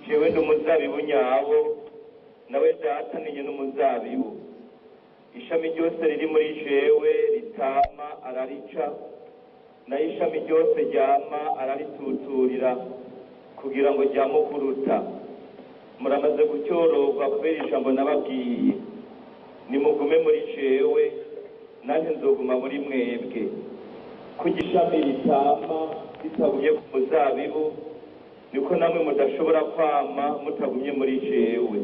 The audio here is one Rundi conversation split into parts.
Jewe ndi umuzabibu nyawo, nawe Data ni nyene umuzabibu. Ishami ryose riri muri jewe ritama ararica, nayo ishami ryose ryama ararituturira kugira ngo ryamukuruta. Muramaze gucyororwa kubera ijambo nababwiye. Nimugume muri jewe, nanjye nzoguma muri mwebwe. Kurya ishami ritama ritagumye ku muzabibu, niko namwe mudashobora kwama mutagumye muri jewe.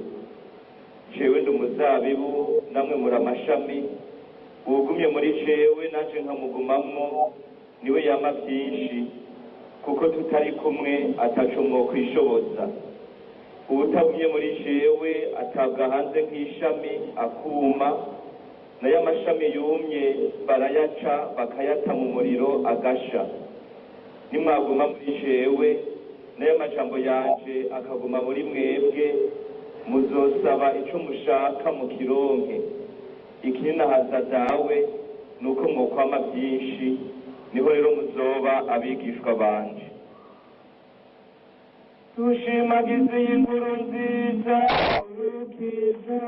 Jewe ndi umuzabibu, namwe muri amashami. Uwugumye muri jewe nanje nkamugumamwo, niwe yama byinshi, kuko tutari kumwe ataco mwokwishoboza. Uwutagumye muri jewe atabwa hanze nk'ishami akuma, nayo amashami yumye barayaca bakayata mu muriro agasha. Nimwaguma muri jewe, nayo amajambo yanje akaguma muri mwebwe, muzosaba ico mushaka mukironke. Ikininahaza Dawe nuko mwokwama byinshi, niho rero muzoba abigishwa banje. Tushimagize iyi nkuru nziza urukiza.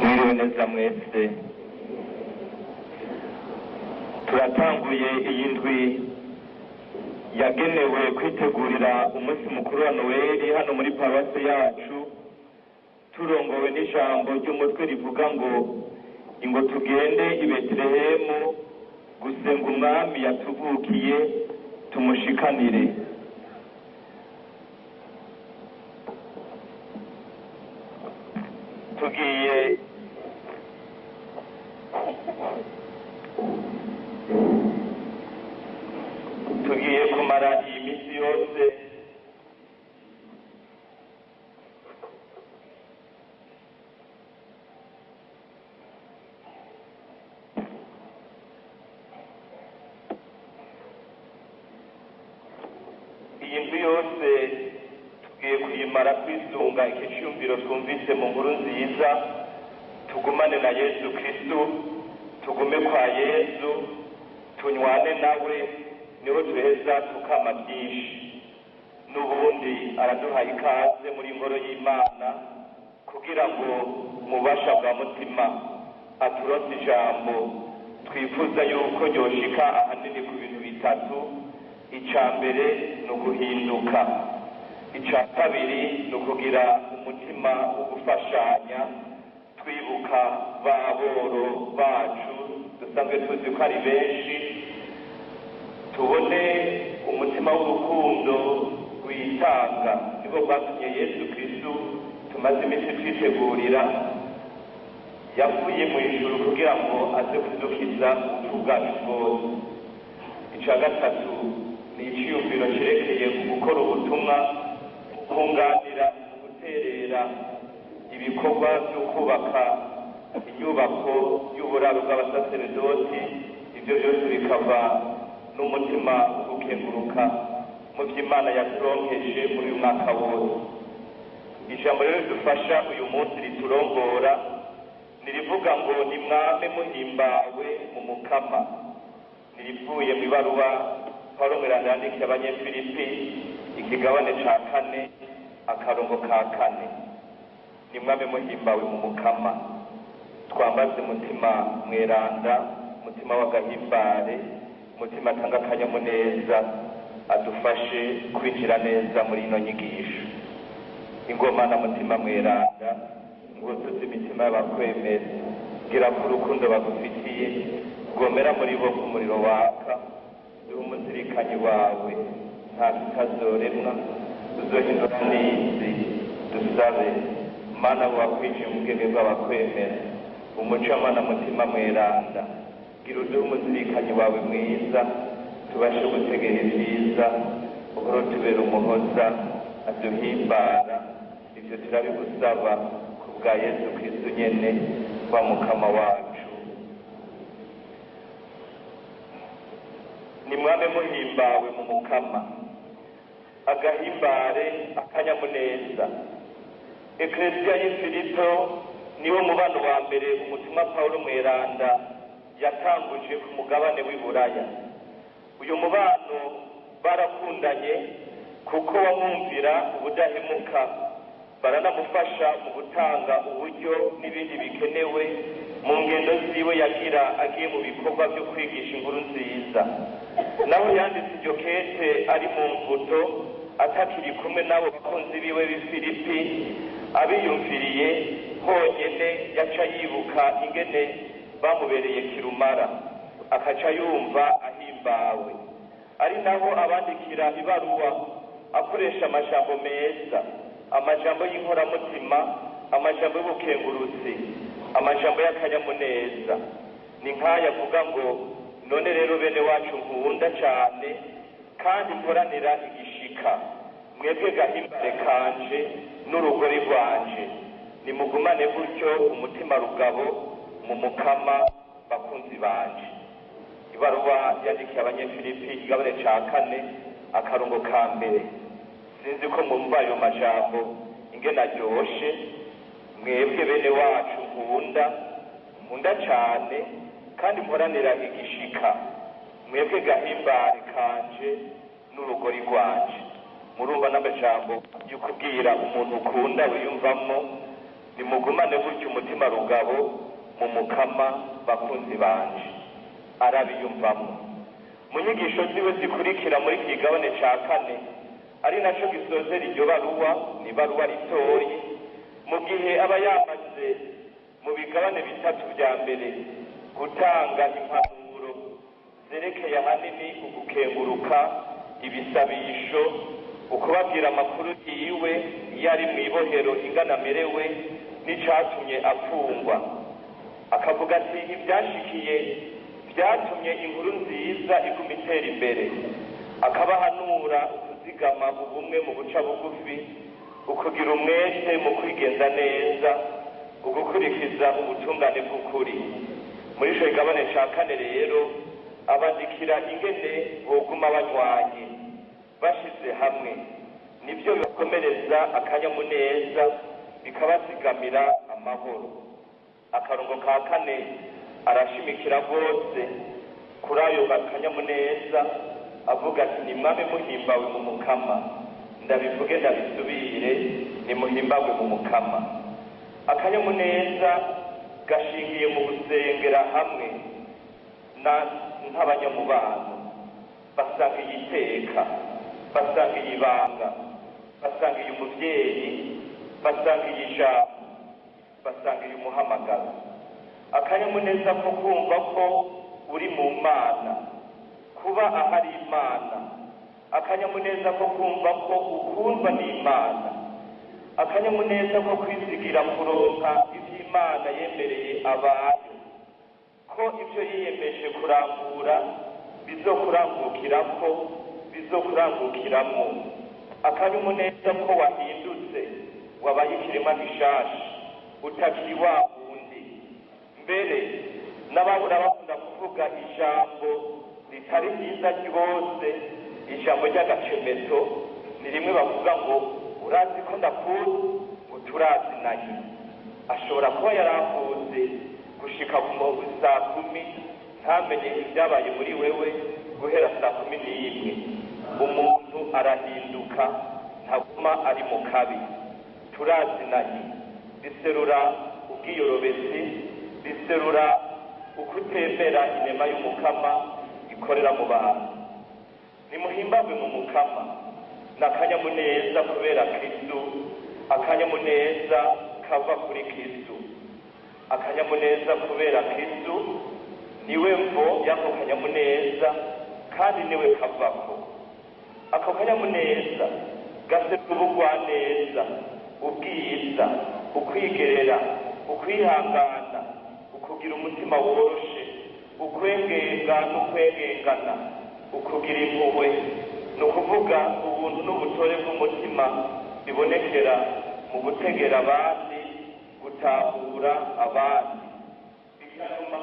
Mwiriwe neza mwese. Turatanguye iyi ndwi yagenewe kwitegurira umunsi mukuru wa Noheli hano muri paruwasi yacu, turongowe n'ijambo ry'umutwe rivuga ngo ingo tugende i Betelehemu gusenga umwami yatuvukiye tumushikanire. Tugiye kumara iyi minsi yose iyi ndwi yose tugiye kuyimara kwisunga iki cyumviro twumvise mu nkuru nziza. Tugumane na Yesu Kristo, tugume kwa Yesu, tunywane nawe, niho tuheza tukama byinshi. N'ubundi araduhaye ikaze muri ngoro y'Imana kugira ngo mubasha bwa mutima aturonse ijambo twifuza yuko ryoshika ahanini ku bintu bitatu. Icya mbere ni uguhinduka, icya kabiri ni ukugira umutima wo gufashanya twibuka ba boro bacu dusanzwe tuzi ko ari benshi, tubone umutima w'urukundo witanga, nibwo bwatumye Yesu Kristo tumaze iminsi twitegurira yavuye mu ijuru kugira ngo aze kudukiza ubupfu bwacu bwose. Icya gatatu ni iciyumviro cerekeye gukora ubutumwa, kunganira mu guterera ibikorwa byo kubaka inyubako y'uburaro bw'abasaseredoti. Ibyo byose bikava n'umutima wo gukenguruka mu vy'Imana yaturonkeje muri uyu mwaka wose. Ijambo rero ridufasha uyu munsi riturongora nirivuga ngo nimwame muhimbawe mu Mukama. Nirivuye mu ibaruwa Paulo Mweranda yandikiye Abanyefilipi ikigabane ca 4 akarongo ka 4. Nimwame muhimbawe mu Mukama. Twambaze mutima mweranda, mutima w'agahimbare, mutima atanga akanyamuneza, adufashe kwinjira neza muri ino nyigisho. Ingoma na mutima mweranda, ngutuze imitima y'abakwemera, gira ku rukundo bagufitiye, gomera muri bo k'umuriro waka, duhe umuzirikanyi wawe, nta kitazoremwa, uzohindura n'isi. Dusabe Mana wakwije mu bwenge bw'abakwemera, umucamana mutima mweranda, gira uduhe umuzirikanyi wawe mwiza, tubashe gutegera ibyiza, uhora tubera umuhoza aduhimbara. Ibyo turabigusaba ku bwa Yesu Kristo nyene wa Mukama wacu. Nimwame muhimbawe mu Mukama. Agahimbare, akanyamuneza. Ekleziya y'i Filipo niwo mubano wa mbere umutumwa Pawulo Mweranda yatanguje ku mugabane w'i Buraya. Uyu mubano barakundanye kuko wamwumvira ubudahemuka, baranamufasha mu gutanga uburyo n'ibindi bikenewe mu ngendo ziwe yagira agiye mu bikorwa byo kwigisha inkuru nziza. Naho yanditse iryo kete ari mu mvuto, atakiri kumwe n'abo bakunzi biwe b'i Filipi, abiyumviriye honyene yaca yibuka ingene bamubereye kirumara, akaca yumva ahimbawe. Ari naho abandikira ibaruwa akoresha amajambo meza, amajambo y'inkoramutima, amajambo y'ubukengurutsi, amajambo y'akanyamuneza. Ni nk'aya avuga ngo: none rero bene wacu nkunda cyane kandi mporanira igishika, mwebwe gahimbare kanje n'urugori rwanje, nimugumane gutyo umutima rugabo mu Mukama, bakunzi banje. Ibaruwa yandikiye Abanyefilipi, igabane ca 4, akarongo ka 1. Sinzi ko mwumva ayo majambo ingene aryoshe. Mwebwe bene wacu nkunda, nkunda cyane kandi mporanira igishika, mwebwe gahimbare kanje n'urugori rwanje. Murumva n'amajambo yo kubwira umuntu ukunda wiyumvamo: nimugumane gutyo umutima rugabo mu Mukama, bakunzi banje. Arabiyumvamo. Mu nyigisho ziwe zikurikira muri iki kigabane ca 4, ari naco gisozera iryo baruwa, ni baruwa ritoyi, mu gihe aba yamaze mu bigabane bitatu vya mbere gutanga impanuro zerekeye ahanini ugukenguruka, ibisabisho, ukubabwira amakuru yiwe iyo ari mw'ibohero ingana amerewe n'icatumye apfungwa. Akavuga ati ivyashikiye vyatumye inkuru nziza iguma itera imbere. Akabahanura ukuzigama ubumwe mu guca bugufi, ukugira umwete mu kwigenza neza, ugukurikiza ubutungane bw'ukuri. Muri ico kigabane ca 4 rero abandikira ingene boguma banywanye bashize hamwe, nivyo bibakomereza akanyamuneza, bikabazigamira amahoro. Akarongo ka 4 arashimikira rwose kuri ayo akanyamuneza, avuga ati: nimwame muhimbawe mu Mukama. Ndabivuge ndabisubire, nimuhimbawe mu Mukama. Akanyamuneza gashingiye mu gusengera hamwe nk'abanyamubano, basangiye iteka, basangiye ibanga, basangiye umuvyeyi, basangiye ijambo, basangiye umuhamagaro. Akanyamuneza ko kumva ko uri mu Mana, kuba ahari Imana. Akanyamuneza ko kumva ko ukundwa n'Imana. Akanyamuneza ko kwizigira kuronka ivy'Imana yemereye abayo, ko ivyo yiyemeje kurangura bizokurangukirako, bizokurangukiramwo. Akanyamuneza ko wahindutse, wabaye ikiremwa gishasha, utakiri wa wundi. Mbere n'abahora bakunda kuvuga ijambo ritari ryiza rwose, ijambo ry'agacemeto, ni rimwe bavuga ngo: urazi ko ndakuzi, ngo turazinanye. Ashobora kuba yarambuze gushika ku saa 10, ntamenye ibyabaye muri wewe guhera saa 11. Umuntu arahinduka, ntaguma ari mu kabi. Turazinanye biserura ubwiyorobezi, biserura ukutemera inema y'Umukama ikorera mu bantu. Nimuhimbagwe mu Mukama ni akanyamuneza kubera Kristu, akanyamuneza kava kuri Kristu. Akanyamuneza kubera Kristu niwe mvo y'ako kanyamuneza, kandi niwe kavako. Ako kanyamuneza gaserura ubugwaneza, ubwiza, ukwigerera, ukwihangana, ukugira umutima woroshe, ukwengenga n'ukwengengana, ukugira impuhwe, ni ukuvuga ubuntu n'ubutore bw'umutima bibonekera mu gutegera abandi, gutahura abandi, bigatuma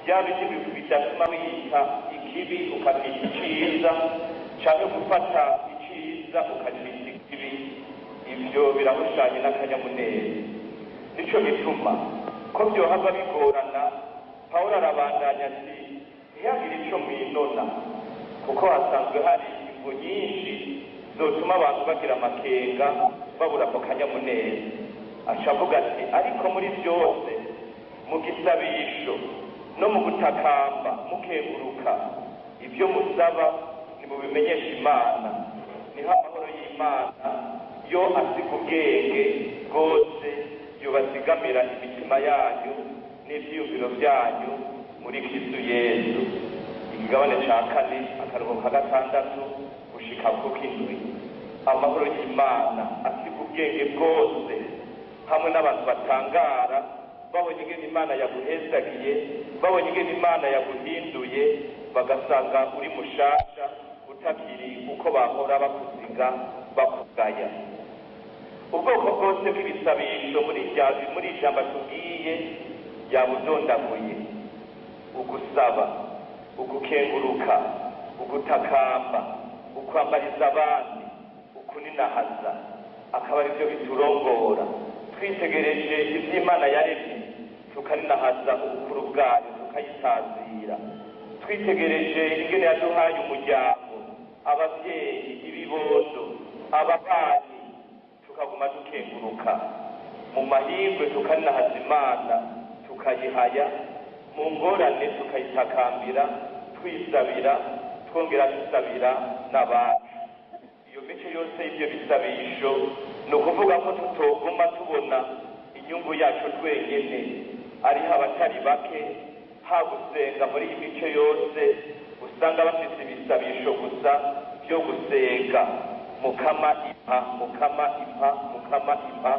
bya bindi bidatuma wita ikibi ukakita iciza, canke gufata iciza ukacita ikibi. Ivyo birahushanye n'akanyamuneza. Nico gituma ko vyohava bigorana, Pawulo arabandanya ati: "Ntihagire ico mwinona", kuko hasanzwe hari imvo nyinshi zotuma abantu bagira amakenga, babura ako kanyamuneza. Aca avuga ati: "Ariko muri vyose, mu gisabisho no mu gutakamba mukenguruka, ibyo musaba nimubimenyeshe Imana. Niho amahoro y'Imana yo asiga ubwenge bwose yobazigamira imitima yanyu n'ivyiyumviro vyanyu muri Kristu Yesu." Ikigabane ca 4, akarongo ka 6 gushika ku 7. Amahoro y'Imana asiga ubwenge bwose, hamwe n'abantu batangara babonye ingene Imana yaguhezagiye, babonye ingene Imana yaguhinduye, bagasanga uri mushasha, utakiri uko bahora bakuziga, bakugaya. Ubwoko bwose bw'ibisabisho muri ijambo atubwiye yabudondaguye: ugusaba, ugukenguruka, ugutakamba, ukwambariza abandi, ukuninahaza, akaba arivyo biturongora. Twitegereje ivy'Imana yaremye, tukaninahaza ubukuru bwayo, tukayitazira. Twitegereje ingene yaduhaye umuryango, abavyeyi, ibibondo, ababanyi, tukaguma dukenguruka. Mu mahirwe tukaninahaza Imana, tukayihaya. Mu ngorane tukayitakambira, twisabira, twongera dusabira n'abacu. Iyo mico yose y'ivyo bisabisho ni ukuvuga ko tutoguma tubona inyungu yacu twenyene. Ariho abatari bake hagusenga muri iyi mico yose usanga bafise ibisabisho gusa vyo gusenga: "Mukama impa, Mukama impa, Mukama impa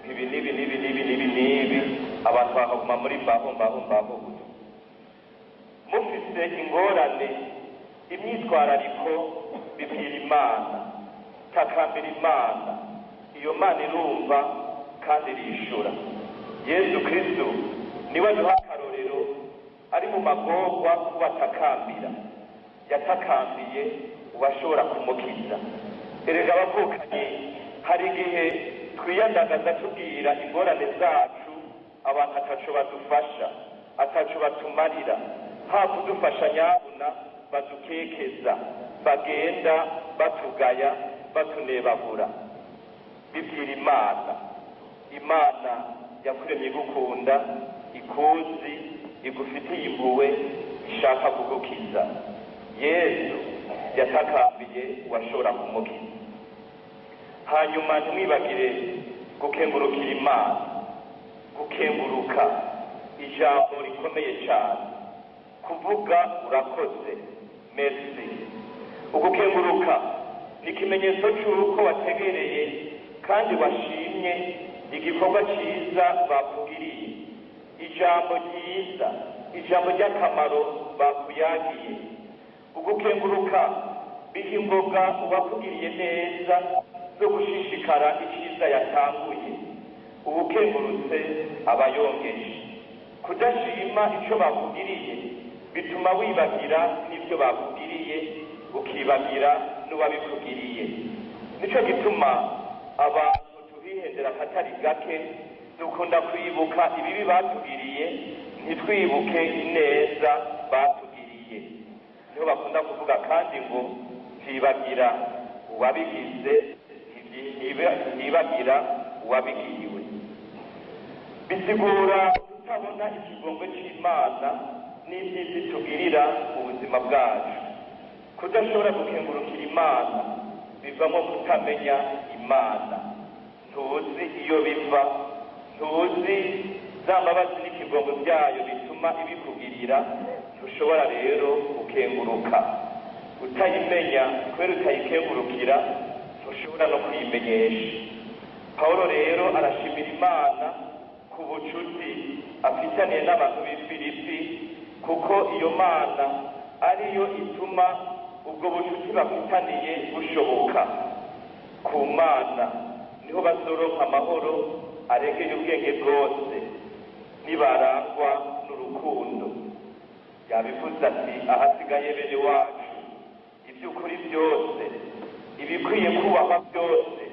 ibi n'ibi n'ibi n'ibi n'ibi n'ibi." Abantu bakaguma muri mbaho mbaho mbaho gusa. Mufise ingorane, imyitwarariko, bibwira Imana, takambira Imana. Iyo Mana irumva kandi irishura. Yesu Kristu niwe aduha akarorero. Ari mu magorwa kubatakambira, yatakambiye uwashobora kumukiza. Erega abavukanye, hari igihe twiyandagaza tubwira ingorane zacu abantu ataco badufasha, ataco batumarira, ha kudufasha nyabuna badukekeza, bagenda batugaya, batunebagura. Bibwira Imana. Imana yakuremye igukunda, ikuzi, igufitiye impuhwe, ishaka kugukiza. Yesu yatakambiye uwashobora kumukiza. Hanyuma ntimwibagire gukengurukira Imana. Gukenguruka, ijambo rikomeye cyane, kuvuga "urakoze", merci. Ugukenguruka ni ikimenyetso cy'uko wategereye kandi washimye igikorwa cyiza bakugiriye, ijambo ryiza, ijambo ry'akamaro bakuyagiye. Ugukenguruka biha ingoga uwakugiriye neza zo gushishikara icyiza yatanguye. Uwukengurutse aba yongeje. Kudashima icyo bakugiriye bituma wibagira n'ibyo bakugiriye, ukibagira n'uwabikugiriye. Nico gituma abantu tubihendera akatari gake: dukunda kwibuka ibibi batugiriye, ntitwibuke ineza batugiriye. Niho bakunda kuvuga kandi ngo: "Ntibagira uwabigize, ntibagira uwabigiriwe." Bisigura kutabona ikigongwe c'Imana n'ibyiza itugirira mu buzima bwacu. Kudashobora gukengurukira Imana bivamo kutamenya Imana. Ntuzi iyo biva, ntuzi za mbabazi n'ikigongo byayo bituma ibikugirira, ntushobora rero gukenguruka. Utayimenya, kubera utayikengurukira, ntushobora no kuyimenyesha. Pawulo rero arashimira Imana ku bucuti afitaniye n'abantu b'i Filipi, kuko iyo Mana ariyo ituma ubwo bucuti bafitaniye bushoboka. Ku Mana niho bazoronka amahoro arengeye ubwenge bwose nibarangwa n'urukundo. Yabivuze ati: "Ahasigaye, bene wacu, iby'ukuri byose, ibikwiye kubahwa byose,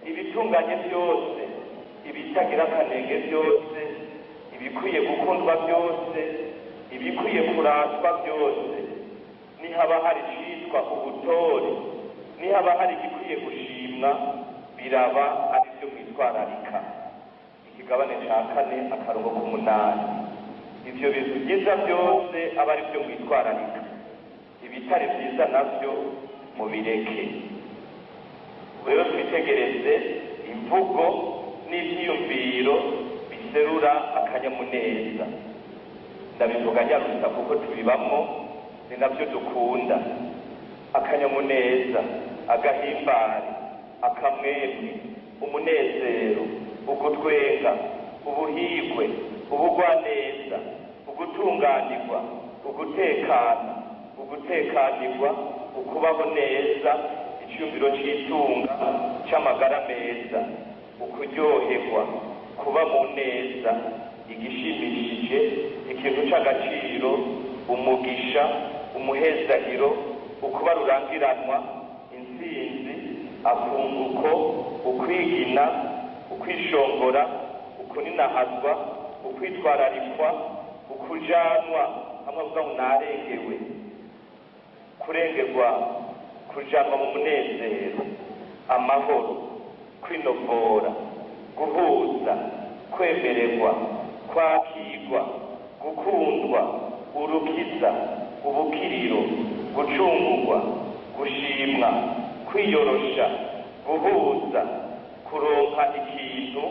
Ibitunganye byose, ibitagira akanenge byose, ibikwiye gukundwa byose, ibikwiye kuratwa byose, nihaba hari icitwa ubutore, nihaba hari igikwiye gushimwa, biraba ari byo mwitwararika. Ikigabane ca 4 akarongo k'umunani. Ivyo bintu vyiza byose aba ari byo mwitwararika, ibitari vyiza navyo mubireke. Rero twitegereze imvugo n'ivyiyumviro biserura akanyamuneza. Ndabivuga nyarusa kuko tubibamwo, ni navyo dukunda. Akanyamuneza, agahimbare, akamwemwe, umunezero, ugutwenga, ubuhigwe, ubugwaneza, ugutunganirwa, ugutekana, ugutekanirwa, ukubaho neza, icyumviro cy'itunga cy'amagara meza, ukuryoherwa, kuba mu neza, igishimishije, ikintu c'agaciro, umugisha, umuhezagiro, ukuba rurangiranwa, intsinzi, akunguko, ukwigina, ukwishongora, ukuninahazwa, ukwitwararikwa, ukujanwa, hamwe avuga ngo narengewe, kurengerwa, kujanwa mu munezero, amahoro, kwinovora, guhuza, kwemererwa, kwakirwa, gukundwa, urukiza, ubukiriro, gucungurwa, gushimwa, kwiyorosha, guhuza, kuronka ikintu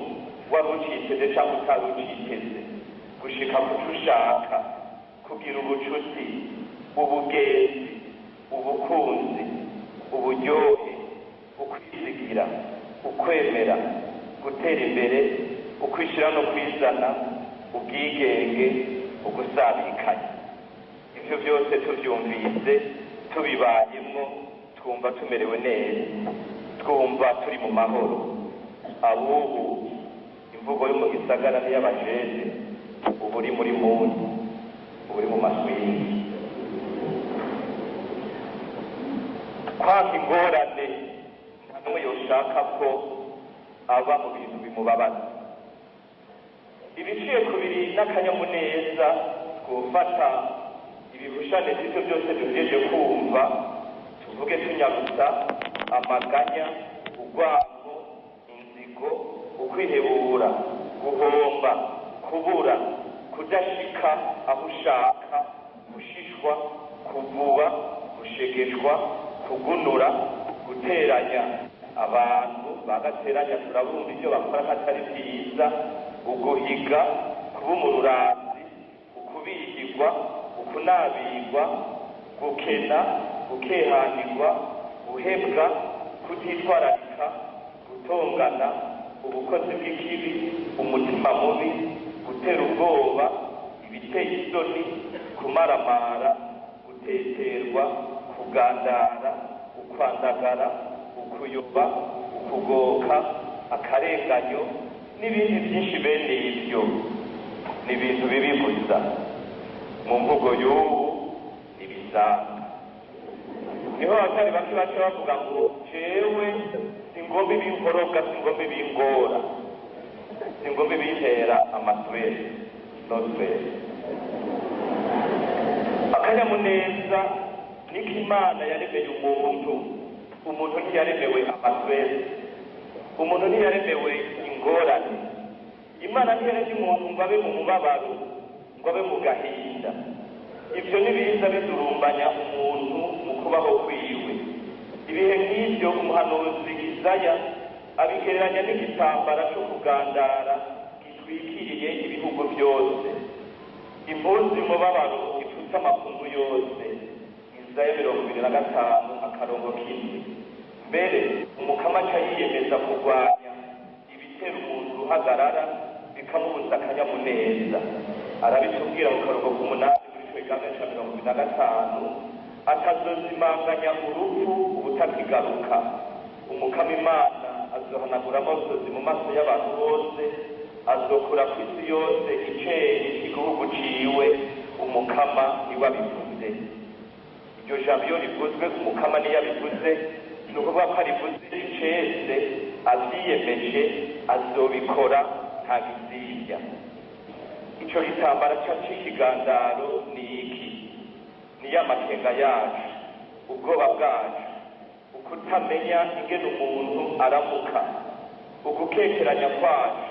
wari uciteze cyangwa utari uciteze, gushika kuco ushaka, kugira ubucuti, ubugenzi, ubukunzi, uburyohe, ukwizigira, ukwemera, gutera imbere, ukwishira no kwizana, ubwigenge, ugusabikanya. Ivyo byose tuvyumvise, tubibayemwo, twumva tumerewe neza, twumva turi mu mahoro. Abubu imvugo yo mu gisagara n'iy'abajene, ubu uri muri muni, ubu uri mu maswingi. Kwaka ingorane, nta n'umwe yoshaka ko aba mu bintu bimubabaza. Ibiciye ku biri n'akanyamuneza, twofata ibihushane vy'ivyo byose duhejeje kumva, tuvuge tunyarutsa: amaganya, urwango, inzigo, ukwihebura, guhomba, kubura, kudashika aho ushaka, gushishwa, kuvuba, gushegeshwa, kugunura, guteranya abantu bagateranya, turabumva ibyo bakora ko atari vyiza, uguhiga, kuba umururazi, ukubihirwa, ukunabirwa, gukena, gukehanirwa, guhebwa, kutitwararika, gutongana, ubukozi bw'ikibi, umutima mubi, gutera ubwoba, ibiteye isoni, kumaramara, guteterwa, kugandara, ukwandagara, ukuyoba, ukugoka, akarenganyo n'ibindi byinshi bene ivyo. Ni ibintu bibi gusa mu mvugo y'ubu ntibisanga. Niho abatari bake baca bavuga ngo jewe singomba ibinkoroga, singomba ibingora, singomba ibintera amaswere no stress. Akanyamuneza niko Imana yaremeye umuntu. Umuntu ntiyaremewe amaswere, umuntu ntiyaremewe ingorane. Imana ntiyaremye umuntu ngo abe mu mubabaro, ngo abe mu gahinda. Ivyo nibiza bidurumbanya umuntu mu kubaho kwiwe. Ibihe nk'ivyo umuhanuzi Isaya abigereranya n'igitambara co kugandara gitwikiriye ibihugu byose, impuzu y'umubabaro ipfutse amakungu yose. Isaya 25 akarongo k'indwi. Mbere umukama aca yiyemeza kurwanya ibitera umuntu uruhagarara bikamubuza akanyamuneza. Arabitubwira mu karongo k'umunani muri ico kigabane ca 25, atazozimanganya urupfu ubutakigaruka. Umukama Imana azohanagura amosozi mu maso y'abantu bose, azokura ku isi yose iceri c'igihugu ciwe. Umukama niwe abivuze. Iryo jambo iyo rivuzwe, umukama niyo abivuze, ni ukuvuga ko arivuze icese. Avyiyemeje azobikora, nta gisivya. Ico gitambara c'ikigandaro ni iki? Ni ya makenga yacu, ubwoba bwacu, ukutamenya ingene umuntu aramuka, ugukekeranya kwacu,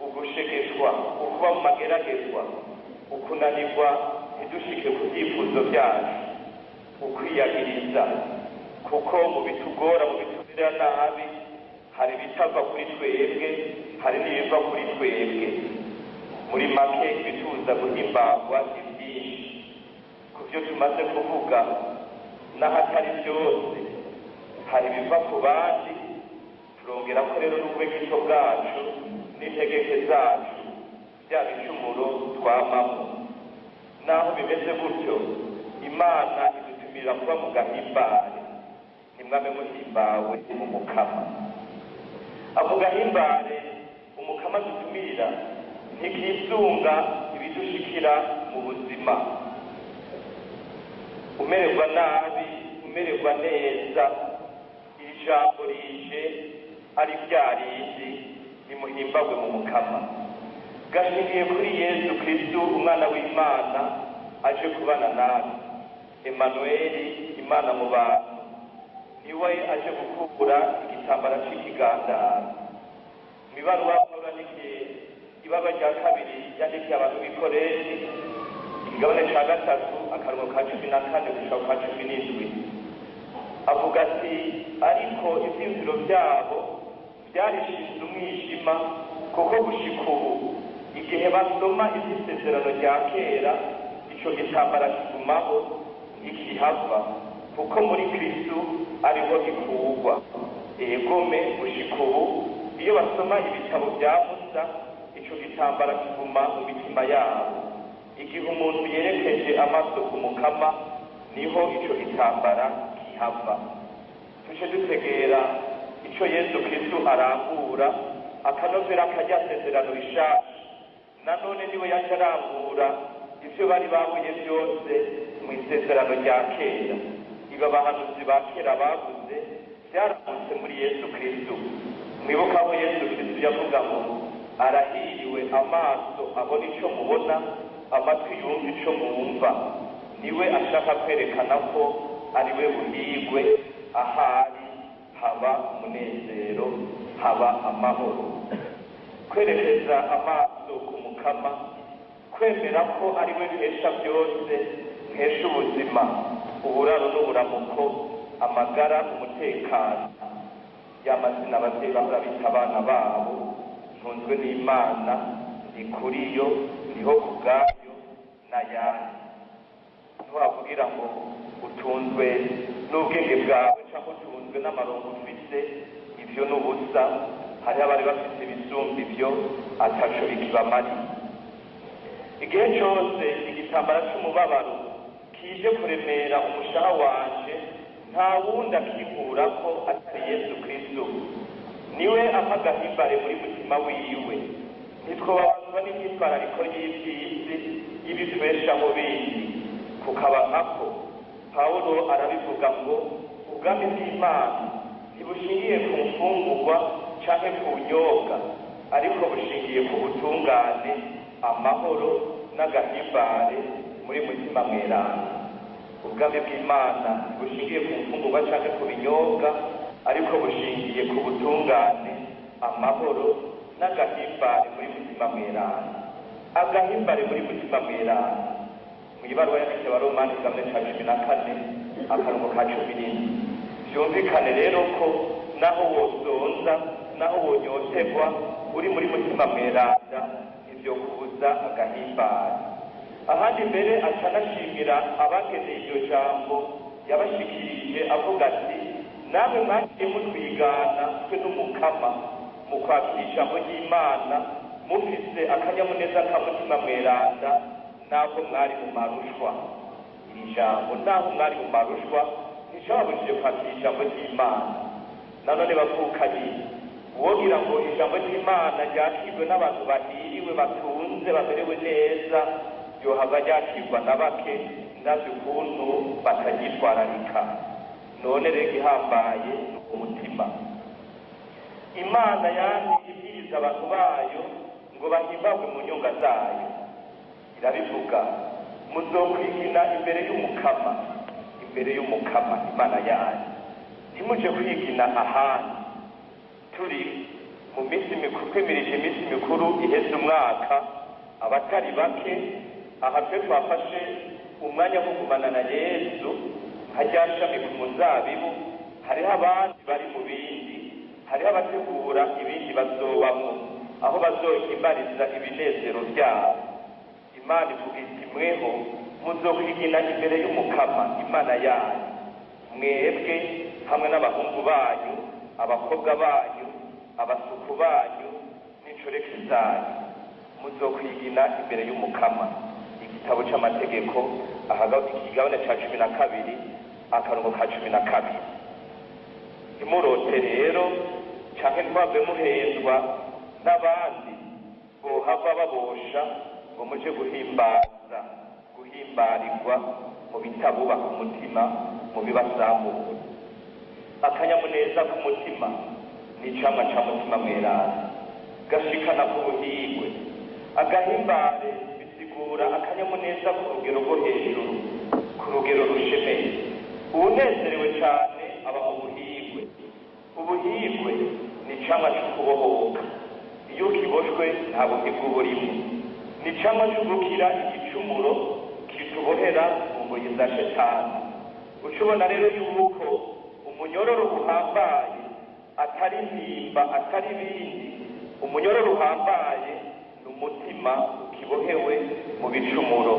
ugushegeshwa, ukuba mu mageragezwa, ukunanirwa ntidushike ku vyifuzo vyacu, ukwiyagiriza, kuko mu bitugora, mu bitumira nabi, hari ibitava kuri twebwe, hari n'ibiva kuri twebwe. Muri make, ibituza guhimbagwa ni byinshi. Ku byo tumaze kuvuga, n'ahatari byose, hari ibiva ku bandi, turongera ko rero n'ubwegito bwacu n'integeke zacu, bya bicumuro twamamo. Naho bimeze gutyo, Imana idutumira kuba mu gahimbare. Nimwame muhimbawe mu Mukama. Ako gahimbare Umukama dutumira ntikisunga ibidushikira mu buzima. Umererwa nabi, umererwa neza, iri jambo rije ari rya rindi: nimuhimbagwe mu Mukama. Gashingiye kuri Yesu Kristu, Umwana w'Imana aje kubana nawe, Emanuweli, Imana mu bantu. Niwe aje gukura igitambara c'ikigandaro. Mw'ibaruwa Pawulo yandikiye, ibaba rya kabiri yandikiye abantu b'Ikorenti, ikigabane ca 3, akarongo ka 14 gushika ku ka 17, avuga ati: "Ariko ivyiyumviro vyabo vyarishinze umwijima, kuko gushika ubu, igihe basoma ivy'isezerano rya kera, ico gitambara kigumaho, ntikihava, kuko muri Kristu ariho gikurwa." Egome, gushika ubu, iyo basoma ibitabo vya Musa, ico gitambara kiguma mu mitima yabo. Igihe umuntu yerekeje amaso ku Mukama, niho ico gitambara kihava. Tuce dutegera ico Yesu Kristu arangura, akanovera karya sezerano rishasha. Nanone niwe yaje arangura ivyo bari babuye vyose mu isezerano rya kera. Ibi abahanuzi ba kera bavuze vyaramutse muri Yesu Kristu. Mwibuka aho Yesu Kristu yavuga ngo: "Arahiriwe amaso abona ico mubona, amatwi yumva ico mwumva." Niwe ashaka kwerekana ko ari we buhigwe, ahari haba umunezero, haba amahoro. Kwerekeza amaso ku Mukama, kwemera ko ari we nkesha byose, nkesha ubuzima, uburaro n'uburamuko, amagara, umutekano, y'amazina ababyeyi bahora bita abana babo: ntunzwe n'Imana, ni kuri yo, niho ku bwayo, n'ayandi. Ntiwavugira ngo utunzwe n'ubwenge bwawe cyangwa utunzwe n'amarongo ufise, ivyo n'ubusa. Hariho abari bafite ibisumba ivyo, ataco bikibamariye. Igihe cose igitambara c'umubabaro kije kuremera umushaha wanje, nta wundi akikurako atari Yesu Kristo. Niwe ampa agahimbare muri mutima wiwe. Ntitwobabazwa n'imyitwarariko y'ivy'isi, y'ibitubeshaho bindi, kukaba nkako. Pawulo arabivuga ngo ubwami bw'Imana ntibushingiye ku mfungurwa canke ku nyobwa, ariko bushingiye ku butungane, amahoro n'agahimbare muri Mutima Mweranda. Ubwami bw'Imana ntibushingiye ku mfungurwa canke ku binyobwa, ariko bushingiye ku butungane, amahoro n'agahimbare muri Mutima Mweranda. Agahimbare muri Mutima Mweranda, mu ibaruwa yandikiye Abaromani, igabane ca 14, akarongo ka 17. Vyumvikane rero ko naho wosonza, naho wonyotegwa, uri muri Mutima Mweranda, ivyo kubuza agahimbare. Ahandi mbere aca anashimira abageneye iryo jambo yabashikirije, avuga ati: "Namwe mwagiye mutwigana twe n'Umukama mu kwakira ijambo ry'Imana mufise akanyamuneza ka Mutima Mweranda, naho mwari mu marushwa." Iri jambo, naho mwari mu marushwa, nticababujije kwakira ijambo ry'Imana. Nanone bavukanye, uwogira ngo ijambo ry'Imana ryakirwe n'abantu bahiriwe, batunze, bamerewe neza, yohava ryakirwa na bake, ndavye ukuntu batagitwararika. None rero igihambaye ni umutima. Imana yandi ibwiriza abantu bayo ngo bahimbagwe mu nyonga zayo. Irabivuga: muzokwigina imbere y'Umukama, imbere y'Umukama Imana yanyu, ntimuje kwigina ahandi. Turi mu minsi mikuru, twimirije iminsi mikuru iheze umwaka, abatari bake aha twe twafashe umwanya wo kugumana na Yesu nka rya shami ku muzabibu. Hariho abandi bari mu bindi, hariho abategura ibindi bazobamwo, aho bazohimbariza ibinezero byabo. Imana ivuga iti: mweho muzokwigina imbere y'Umukama Imana yanyu, mwebwe hamwe n'abahungu banyu, abakobwa banyu, abasuku banyu n'inshoreke zanyu, muzokwigina imbere y'Umukama. Igitabo c'amategeko, ikigabane ca 12, akarongo ka 12. Ntimurote rero canke ntimwave muhendwa n'abandi bohava babosha ngo muje guhimbaza, guhimbarirwa mu bitabubaka umutima, mu bibasambura. Akanyamuneza k'umutima ni icamwa ca Mutima Mweranda, gashikana ku buhigwe. Agahimbare bisigura akanyamuneza ku rugero rwo hejuru, ku rugero rushemeye. Uwunezerewe cane aba mu buhigwe. Ubuhigwe ni icamwa co kubohoka. Iyo ukiboshwe nta buhigwe burimo. Ni icamwa co gukira igicumuro kitubohera mu ngoyi za Shetani. Uca ubona rero yuko umunyororo uhambaye atari impimba, atari ibindi. Umunyororo uhambaye ni umutima ukibohewe mu bicumuro.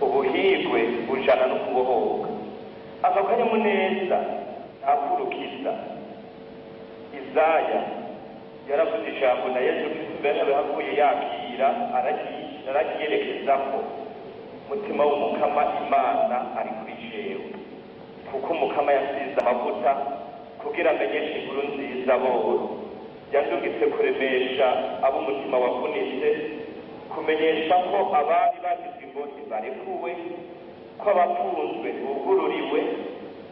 Ubuhigwe bujana no kubohoka. Ako kanyamuneza ntakurukiza. Izaya yaravuze ijambo na Yesu Kristo mbere yahavuye yakira, aragiyerekezako: Mutima w'Umukama Imana ari kuri jewe, kuko Umukama yasize amavuta kugira amenyeshe inkuru nziza boro, yandungitse kuremesha ab'umutima wavunitse, kumenyesha ko abari bagizwe imbohe barekuwe, ko abafunzwe bugururiwe,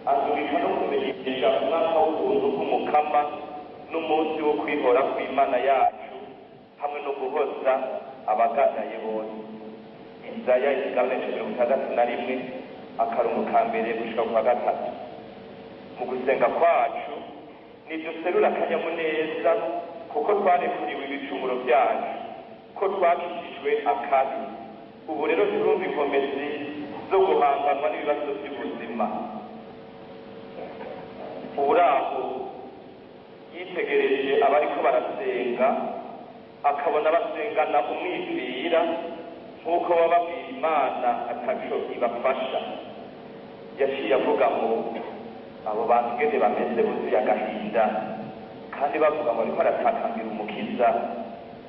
andungika no kumenyesha umwaka w'ubuntu bw'Umukama n'umunsi wo kwihora kw'Imana yacu, hamwe no guhoza abagadaye bose. Izaya ikigabane ca 61, akarongo ka mbere gushika ku wa gatatu. Mu gusenga kwacu niduserura akanyamuneza kuko twarekuriwe ibicumuro byacu, ko twakijijwe akabi. Ubu rero turumva inkomezi zo guhanganwa n'ibibazo by'ubuzima. Uraho yitegereje abariko barasenga, akabona basengana umwizira nk'uko baba babwira Imana ataco ibafasha. Yaciye avuga ngo: abo bantu ngene bameze, buzuye agahinda, kandi bavuga ngo ariko aratakambira Umukiza.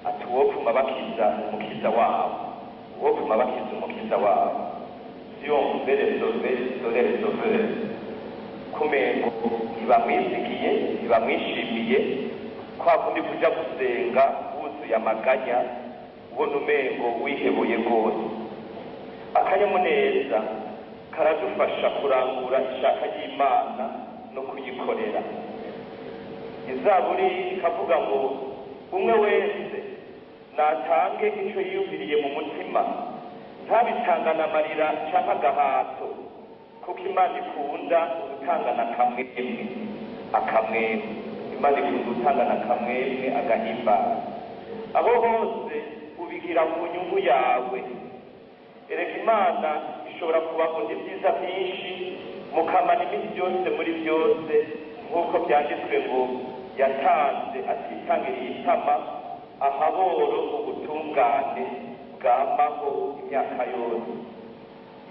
Ati: uwopfuma bakiza Umukiza wabo, uwopfuma bakiza Umukiza wabo, si on pouvait les sauver, serait le sauveur. Kumengo ntibamwizigiye, ntibamwishimiye. Kwa kundi kuja gusenga wuzuye amaganya, ubona umengo wihebuye rwose. Akanyamuneza karadufasha kurangura ishaka ry'Imana no kuyikorera. Izaburi ikavuga ngo: umwe wese natange ico yiyumviriye mu mutima, ntabitangana amarira canke agahato, kuko Imana ikunda gutangana akamwemwe. Akamwemwe, Imana ikunda gutangana akamwemwe, agahimbara. Abo bose ubigira ku nyungu yawe. Erega Imana ishobora kubakunda ibyiza byinshi, mukamara iminsi yose muri byose, nk'uko byanditswe ngo: yatanze atitangiriye itama, ahaboro ubutungane bwamaho imyaka yose.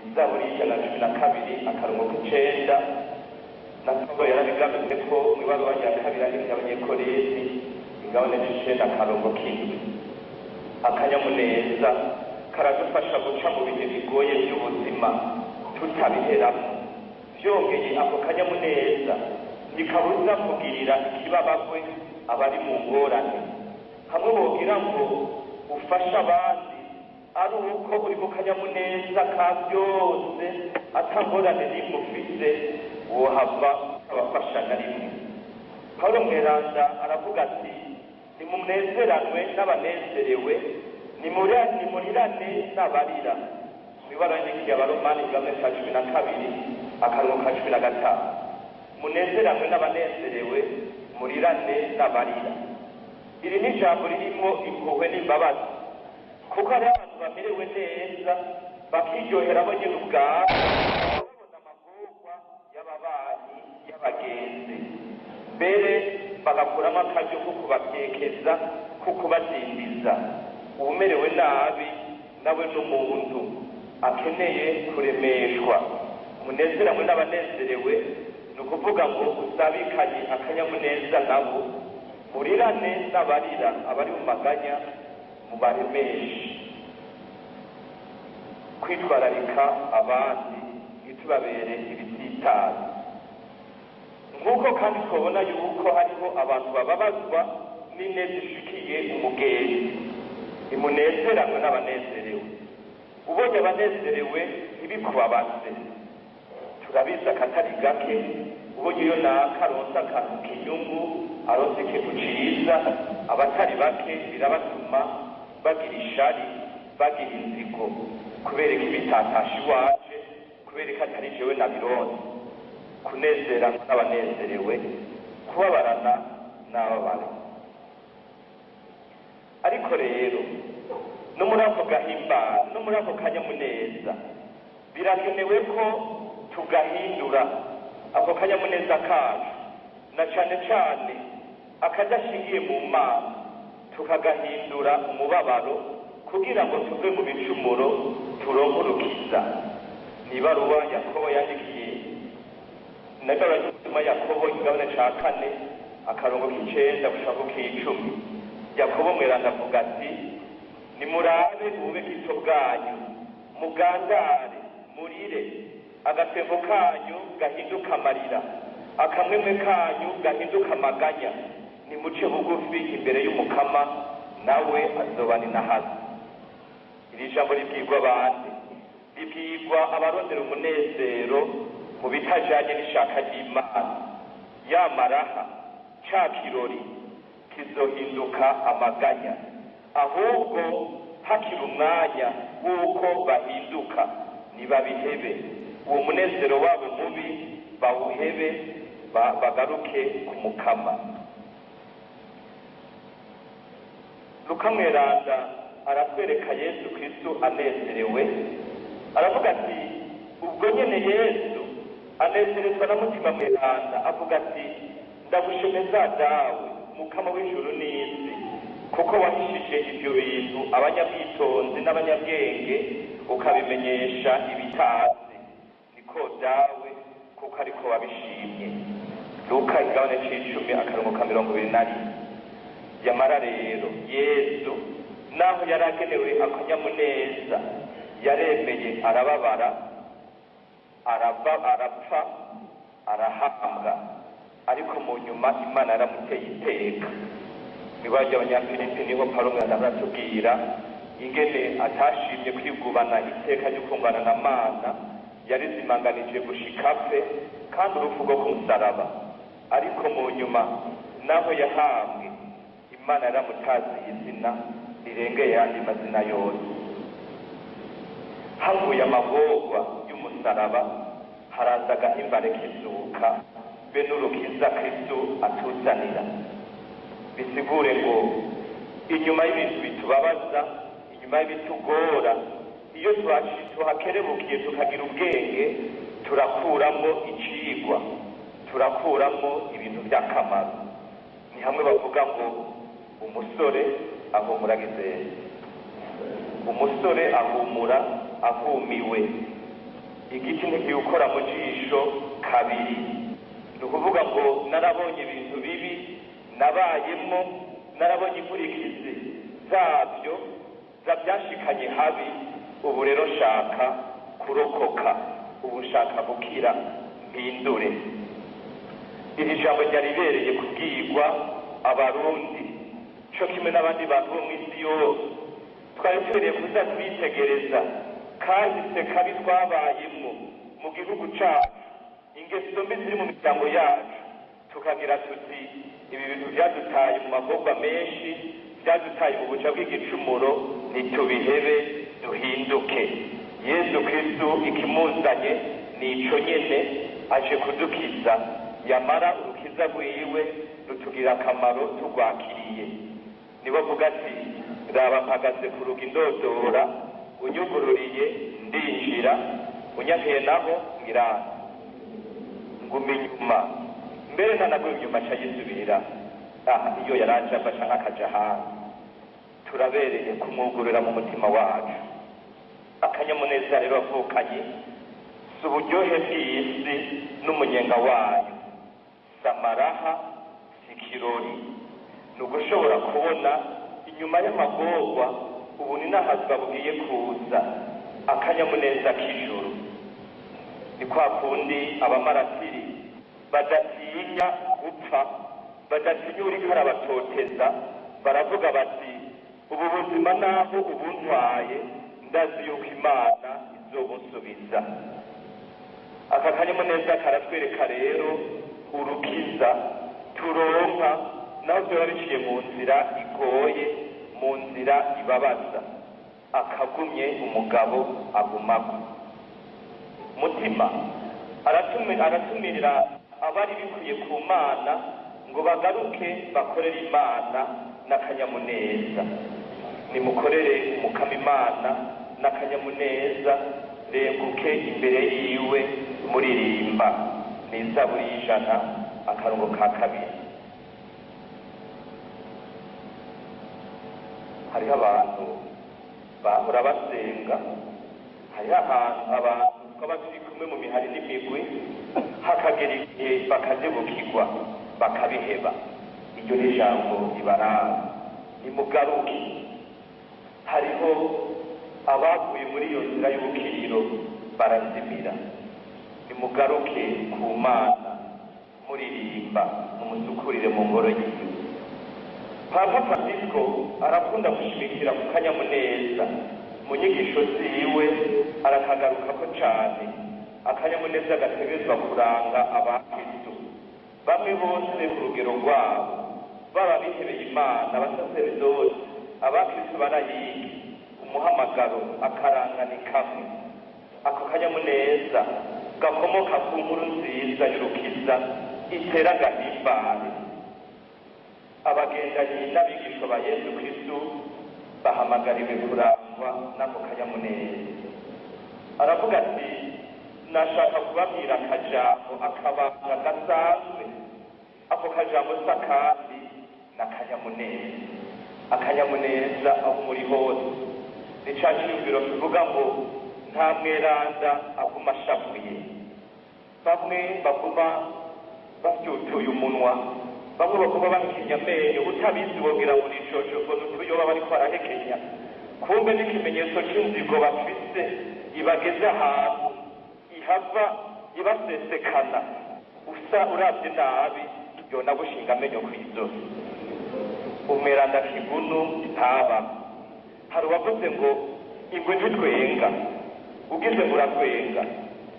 Izaburi 112, akarongo k'icenda. Na Pawulo yarabigarutse ko mu ibaruwa rya kabiri yandikiye Abanyekorinti, igabane c'icenda, akarongo k'indwi. Akanyamuneza karadufasha guca mu bihe bigoye by'ubuzima tutabiheramo. Byongeye, ako kanyamuneza ntikabuza kugirira ikibabagwe abari mu ngorane. Hamwe bogira ngo ufashe abandi ari uko uri mu kanyamuneza ka byose, atangorane n'imwe ufise, wohava abafasha na rimwe. Pawulo mweranda aravuga ati nimunezeranwe n'abanezerewe, nimurirane n'abarira. Mw'ibara yandikiye Abaromani igabane ca 12 akarongo ka 15, munezeranwe n'abanezerewe, murirane n'abarira. Iri ni ijambo ririmo impuhwe n'imbabazi, kuko hariho abantu bamerewe neza bakiryohera bo nyene ubwabo, babona amagorwa y'ababanyi, y'abagenzi, mbere bagakuramo akaryo ko kubakekeza, ko kubadindiza. Uwumerewe nabi nawe n'umuntu akeneye kuremeshwa. Munezeranwe n'abanezerewe ni ukuvuga ngo usabikanye akanyamuneza nabo, murirane n'abarira, abari mu maganya mubaremeshe. Kwitwararika abandi ntitubabere ibisitaza. Nk'uko kandi twabona yuko hariho abantu bababazwa n'ineza ishikiye umugenzi, nimunezeranwe n'abanezerewe. Ubonye abanezerewe ntibikubabaze, turabizi akatari gake. Ubonye iyo naka aronse akantu k'inyungu, aronse ikintu ciza, abatari bake birabatuma bagira ishari, bagira inzigo, kubera ko ibitatashe iwaje, kubera ko atari jewe nabironse. Kunezeranwa n'abanezerewe, kubabarana n'ababare. Ariko rero no muri ako gahimbano, no muri ako kanyamuneza, birakenewe ko tugahindura ako kanyamuneza kacu, na cane cane akadashingiye mu Mana, tukagahindura umubabaro kugira ngo tuve mu bicumuro turonke urukiza. Ni ibaruwa Yakobo yandikiye, n'ibaruwa y'umutima Yakobo igabane ca 4 akarongo k'9 gushika ku k'10. Yakobo mweranda avuga ati nimurabe ubube gito bwanyu, mugandare, murire, agatembo kanyu gahinduka amarira, akamwemwe kanyu gahinduka amaganya. Nimuce bugufi imbere y'Umukama, nawe azobaninahaza. Iri jambo ribwirwa abandi, ribwirwa abarondera umunezero mu bitajanye n'ishaka ry'Imana. Yamaraha ca kirori kizohinduka amaganya, ahubwo hakiri umwanya w'uko bahinduka, nibabihebe uwo munezero wabo mubi, bawuhebe, bagaruke ku Mukama. Luka mweranda aratwereka Yesu Kristo anezerewe, aravuga ati ubwo nyene Yesu anezerezwa na Mutima mweranda, avuga ati ndagushemeza Dawe, Mukama w'ijuru n'isi, kuko wahishije ivyo bintu abanyabwitonzi n'abanyabwenge, ukabimenyesha ibitazi. Niko Dawe, kuko ariko wabishimye. Luka igabane c'10 akarongo ka 21. Yamara rero Yesu naho yaragenewe akanyamuneza, yaremeye arababara, arapfa, arahambwa, ariko mu nyuma Imana yaramuteye iteka. Nibaje Abanyafilipi niho Pawulo mweranda aratubwira ingene atashimye kwigubana iteka ryo kungana na Mana, yarizimanganije gushika apfe, kandi urupfu rwo ku musaraba. Ariko mu nyuma naho yahambwe, Imana yaramutaziye izina rirengeye ayandi mazina yose. Havuye amagorwa y'umusaraba, haraza agahimbare k'izuka be n'urukiza Kristo atuzanira. Bisigure ngo inyuma y'ibintu bitubabaza, inyuma y'ibitugora, iyo tuhakerebukiye tukagira ubwenge, turakuramo icigwa, turakuramo ibintu by'akamaro. Ni hamwe bavuga ngo umusore ahumura gizere, umusore ahumura ahumiwe, igiti ntikiwukora mu jisho kabiri. Ni ukuvuga ngo narabonye ibintu bibi nabayemo, narabonye inkurikizi zabyo zabyashikanye habi, ubu rero nshaka kurokoka, ubu nshaka gukira, mpindure. Iri jambo ryaribereye kubwirwa Abarundi co kimwe n'abandi bantu bo mw'isi yose. Twari tubereye kuza twitegereza kahise kabi twabayemwo mu gihugu cacu, ingeso mbi ziri mu miryango yacu, Tukagira tuti ibi bintu byadutaye mu magorwa menshi, byadutaye mu buja bw'igicumuro, ntitubihebe, duhinduke. Yezu Kristu ikimuzanye ni ico nyene, aje kudukiza. Yamara urukiza rwiwe rutugira akamaro turwakiriye. Niwe avuga ati: "Raba, mpagaze ku rugi ndodora, unyugururiye ndinjira, unyankiye naho ngira nguma inyuma." Mbere ntanaguma inyuma, aca yisubira aha iyo yaraje ava canke akaja ahandi. Turabereye kumwugurura mu mutima wacu. Akanyamuneza rero avukanye si uburyohe bw'isi n'umunyenga wayo, si amaraha, si ikirori, ni ugushobora kubona inyuma y'amagorwa ubu ni n'ahazwa bugiye kuza, akanyamuneza k'ijuru. Ni kwa kundi abamaratiri badatinya gupfa, badatinya uriko arabatoteza, baravuga bati: "Ubu buzima naho ubuntwaye, ndazi yuko Imana izobunsubiza." Aka kanyamuneza karatwereka rero urukiza turonka naho vyoba biciye mu nzira igoye, mu nzira ibabaza. Akagumye umugabo agumako. Mutima aratumirira abari bikwiye ku Mana ngo bagaruke bakorere Imana n'akanyamuneza. Nimukorere Umukama Imana n'akanyamuneza, renguke imbere yiwe muririmba. Ni Zaburi y'100 akarongo ka 2. Hariho abantu bahora basenga, hariho ahantu abantu twaba turi kumwe mu mihari n'imigwi, hakagera igihe bakazibukirwa bakabiheba. Iryo ni ijambo ribaranga: nimugaruke. Hariho abaguye muri iyo nzira y'ubukiriro barazimira. Nimugaruke ku Mana muririmba, mumusukurire mu ngoro yiwe. Papa Francisco arakunda gushimikira ku kanyamuneza mu nyigisho ziwe, arakagarukako cane. Akanyamuneza gategerezwa kuranga abakristu bamwe bose ku rugero rwabo, baba bihebeye Imana, abasaseredoti, abakristu barayigi. Umuhamagaro akaranga ni kamwe. Ako kanyamuneza gakomoka ku nkuru nziza y'urukiza itera agahimbare. Abagendanyi n'abigishwa ba Yezu Kristu bahamagariwe kurangwa n'ako kanyamuneza. Aravuga ati: "Nashaka kubabwira akajambo, akabanga gasanzwe." Ako kajambo si akandi, ni akanyamuneza. Akanyamuneza aho muri hose. Ni ca ciyumviro kivuga ngo nta mweranda aguma ashavuye. Bamwe baguma bafyutuye umunwa, bamwe baguma bahekenya amenyo, utabizi wogira ngo ni coco n'utuyoba bariko barahekenya, kumbe n'ikimenyetso c'inzigo bafise ibageze ahantu ihava ibasesekana. Usa uravye nabi yona gushinga amenyo kw'izosi. Umweranda kigunu ntaba. Hari uwavuze ngo ingwe ntitwenga, ugize ngo uratwenga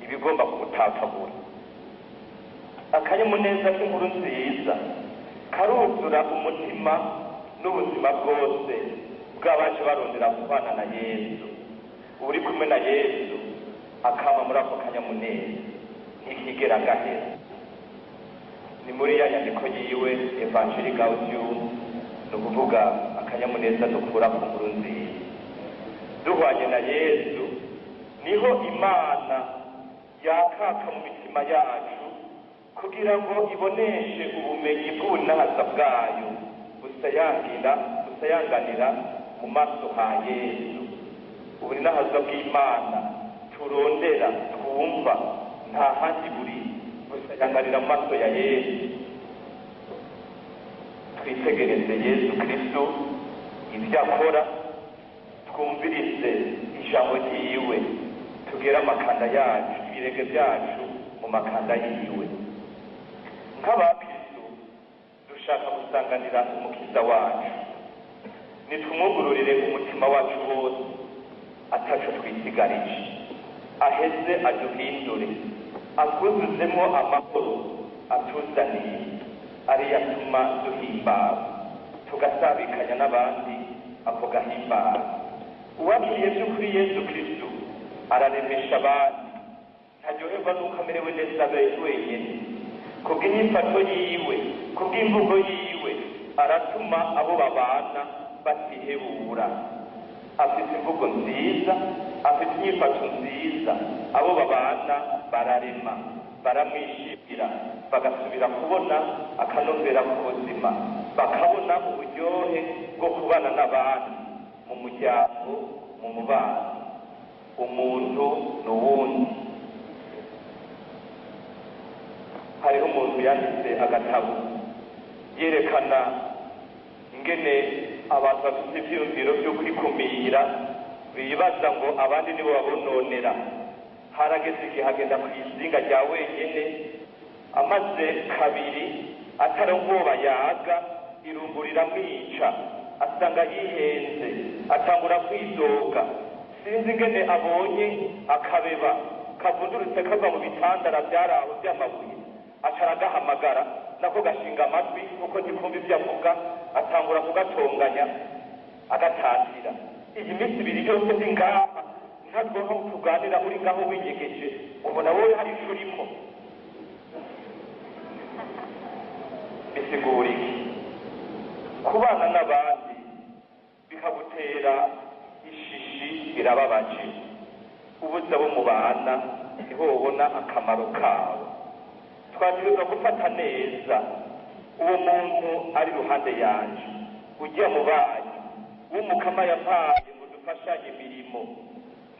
ibigomba kugutapfagura. Akanyamuneza k'inkuru nziza karuzura umutima n'ubuzima bwose bw'abaje barondera kubana na Yezu. Uri kumwe na Yezu akama muri ako kanyamuneza, ntikigera gahera. Ni muri ya nyandiko yiwe Evangelii Gaudium, ni ukuvuga akanyamuneza dukura ku nkuru nziza. Duhwanye na Yezu niho Imana yakaka mu mitima yacu kugira ngo iboneshe ubumenyi bw'ubunahaza bwayo busayanganira mu maso ha Yezu. Ubunahaza bw'Imana turondera twumva nta handi buri, busayanganira mu maso ya Yezu. Twitegereze Yezu Kristu ibyo akora, twumvirize ijambo ryiwe, tugere amakanda yacu, ibirenge byacu mu makanda yiwe. Nk'abakristu dushaka gusanganira Umukiza wacu, nitumwugururire umutima wacu wose ataco twisigarije, aheze aduhindure, atwuzuzemo amahoro atuzaniye. ariyo atuma duhimbara, tugasabikanya n'abandi ako gahimbara. Uwakiriye by'ukuri Yezu Kristu araremesha abandi, ntaryoherwa n'uko amerewe neza wenyine. Kubw'inyifato yiwe, kubw'imvugo yiwe, aratuma abo babana batihebura. Afite imvugo nziza, afite inyifato nziza, abo babana bararema, baramwishimira, bagasubira kubona akanovera k'ubuzima, bakabona uburyohe bwo kubana n'abandi mu muryango, mu mubano. Umuntu n'uwundi. Hariho umuntu yanditse agatabo yerekana ingene abantu bafite ivyiyumviro vyo kwikumira, bibaza ngo abandi nibo babononera. Harageze igihe agenda kw'izinga rya wenyene, amaze kabiri ataronka uwo bayaga, irungu riramwica, asanga yihenze, atangura kwidoga. Sinzi ingene abonye akabeba kavundurutse kava mu bitandara vyaraho vy'amabuye, aca aragahamagara, nako gashinga amatwi kuko ntikumva ivyo avuga, atangura kugatonganya agatatira. Iyi minsi ibiri yose ndi ngaha ntabwo tuganira, uri ngaho winyegeje, ubona wowe hari ico urimo. Bisigura iki? Kubana n'abandi bikagutera ishishi, birababaje. Ubuze abo mubana niho ubona akamaro kawe. Twategerezwa gufata neza uwo muntu ari ruhande yanje, ujya mu banyu w'umukama yampaye ngo dufashanye imirimo,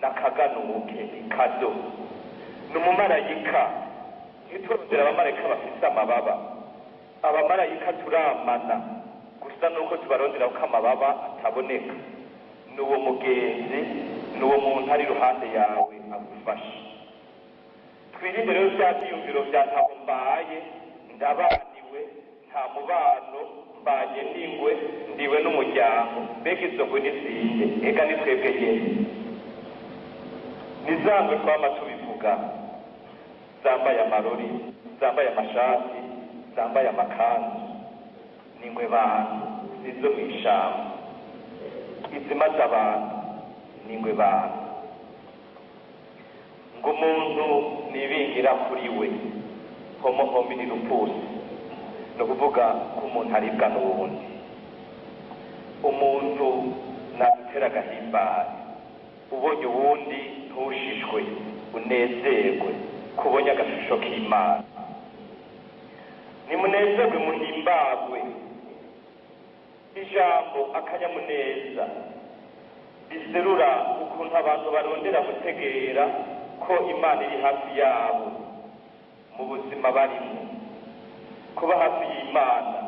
nakaganuke kado. Ni umumarayika. Ntiturondera abamarayika bafise amababa, abamarayika turamana gusa nuko tubarondera ko amababa ataboneka. Ni uwo mugenzi, ni uwo muntu ari ruhande yawe agufasha. Twirinde rero vya vyiyumviro vya ntaho mbaye, ndabaniwe, nta mubano, mbanye n'ingwe, ndiwe n'umuryango. Mbega izo ngwe nizinde? Ega ni twebwe nyene. Ni za ngwe twama tubivuga, zambaye amarori, zambaye amashati, zambaye amakanzu. N'ingwe bantu zizo mw'ishamba, izimaze abantu n'ingwe bantu. Ngo umuntu nibingira kuri we, homo homini lupus, ni ukuvuga ko umuntu aribwa n'uwundi. Umuntu nagutera agahimbare, ubonye uwundi ntushishwe, unezerwe kubonye agashusho k'Imana. Nimunezerwe muhimbagwe. Ijambo akanyamuneza riserura ukuntu abantu barondera gutegera ko Imana iri hafi yabo mu buzima barimo. Kuba hafi y'Imana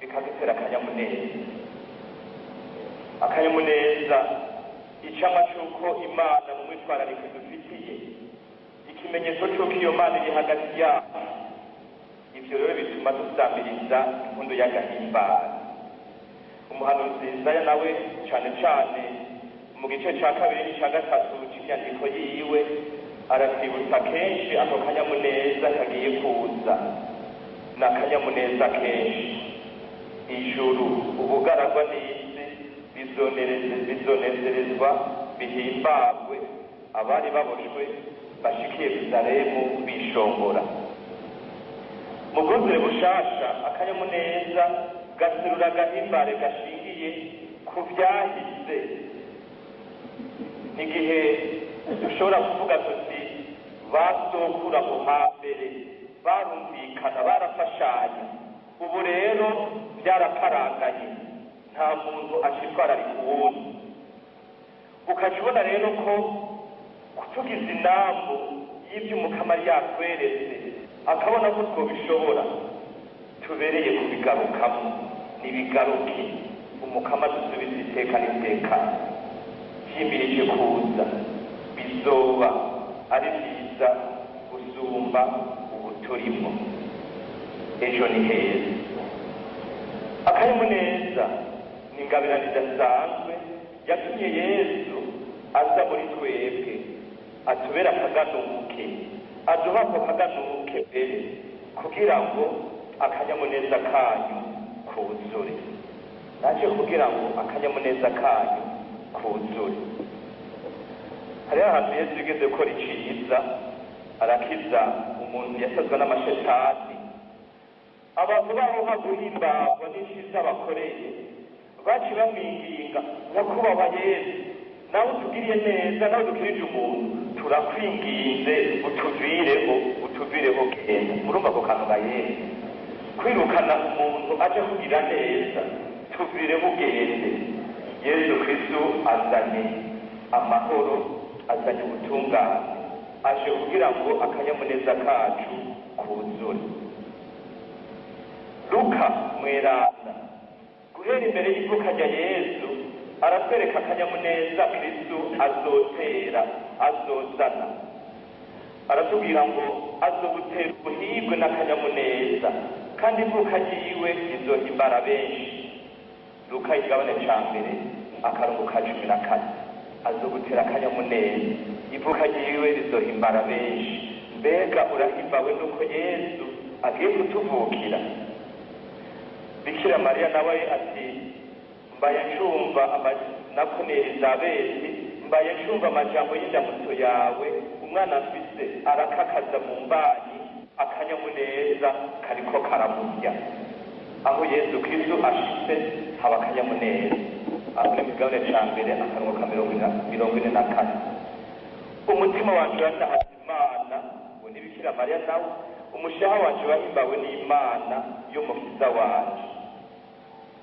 bikadutera akanyamuneza. Akanyamuneza icamwa c'uko Imana mu mwitwarariko idufitiye, ikimenyetso c'uko iyo Mana iri hagati yacu. Ivyo rero bituma dusamiriza impundu y'agahimbare. Umuhanuzi Yesaya nawe cane cane mu gice ca kabiri n'ica gatatu c'inyandiko yiwe aratwibutsa kenshi ako kanyamuneza kagiye kuza. Ni akanyamuneza kenshi. Ijuru, ubugaragwa n'isi bizonezerezwa, bihimbagwe, abari baboshwe bashikiye Yerusalemu bishongora. Mu bwuzure bushasha akanyamuneza gaserura agahimbare gashingiye ku vyahise. N'igihe dushobora kuvuga tuti basokura mu hambere barumvikana, barafashanya, ubu rero byaraparanganye, nta muntu acitwararika uwundi. Ukaca ubona rero ko kutugiza inambu y'ivyo umukama yakweretse, akabona ko twobishobora, tubereye kubigarukamo. Nibigaruke, umukama dusubize iteka n'iteka. Vyimirije kuza, bizoba ari vyiza gusumba ubu turimo. Ejo ni heza. Akanyamuneza ni ingabirano idasanzwe yatumye Yezu aza muri twebwe, atubera akaganuke, aduha ako kaganuke mbere kugira ngo akanyamuneza kanyu kuzure. Naje kugira ngo akanyamuneza kanyu kuzure. Hariho ahantu Yesu yigeze gukora iciza, arakiza umuntu yasazwe n'amashetani. Abantu baho guhimbagwa n'iciza bakoreye, baci bamwinginga: "Nyakubahwa Yesu, nawe utugiriye neza, nawe udukirije umuntu, turakwinginze utuvireho, utuvireho, genda." Murumva ako kantu ga Yesu, kwirukana umuntu aje kugira neza: "Tuvireho, ugende." Yesu Kristu azanye amahoro, azanye ubutungane, aje kugira ngo akanyamuneza kacu kuzure. Luka mweranda, guhera imbere y'ivuka rya Yesu, aratwereka akanyamuneza Kristu azotera, azozana. Aratubwira ngo azobutera ubuhigwe n'akanyamuneza, kandi ivuka ryiwe rizohimbara benshi. Luka igabane ca 1 akarongo ka 14: azogutera akanyamuneza, ivuka ryiwe rizohimbara benshi. Mbega urahimbawe nuko Yesu agiye kutuvukira? Bikira Mariya nawe ati: "Mbaye ncumva," nako ni Elizabeti, "mbaye ncumva amajambo y'indamutso yawe, umwana afise arakakaza mu mbanyi, akanyamuneza kariko karamurya." Aho Yesu Kristo ashitse haba akanyamuneza. Aho ni migabane ca 1 akarongo ka 44. Umutima wanje uradahaza Imana, ngo ni Bikira Mariya nawe, umushaha wanje wahimbawe n'Imana y'Umukiza wanje.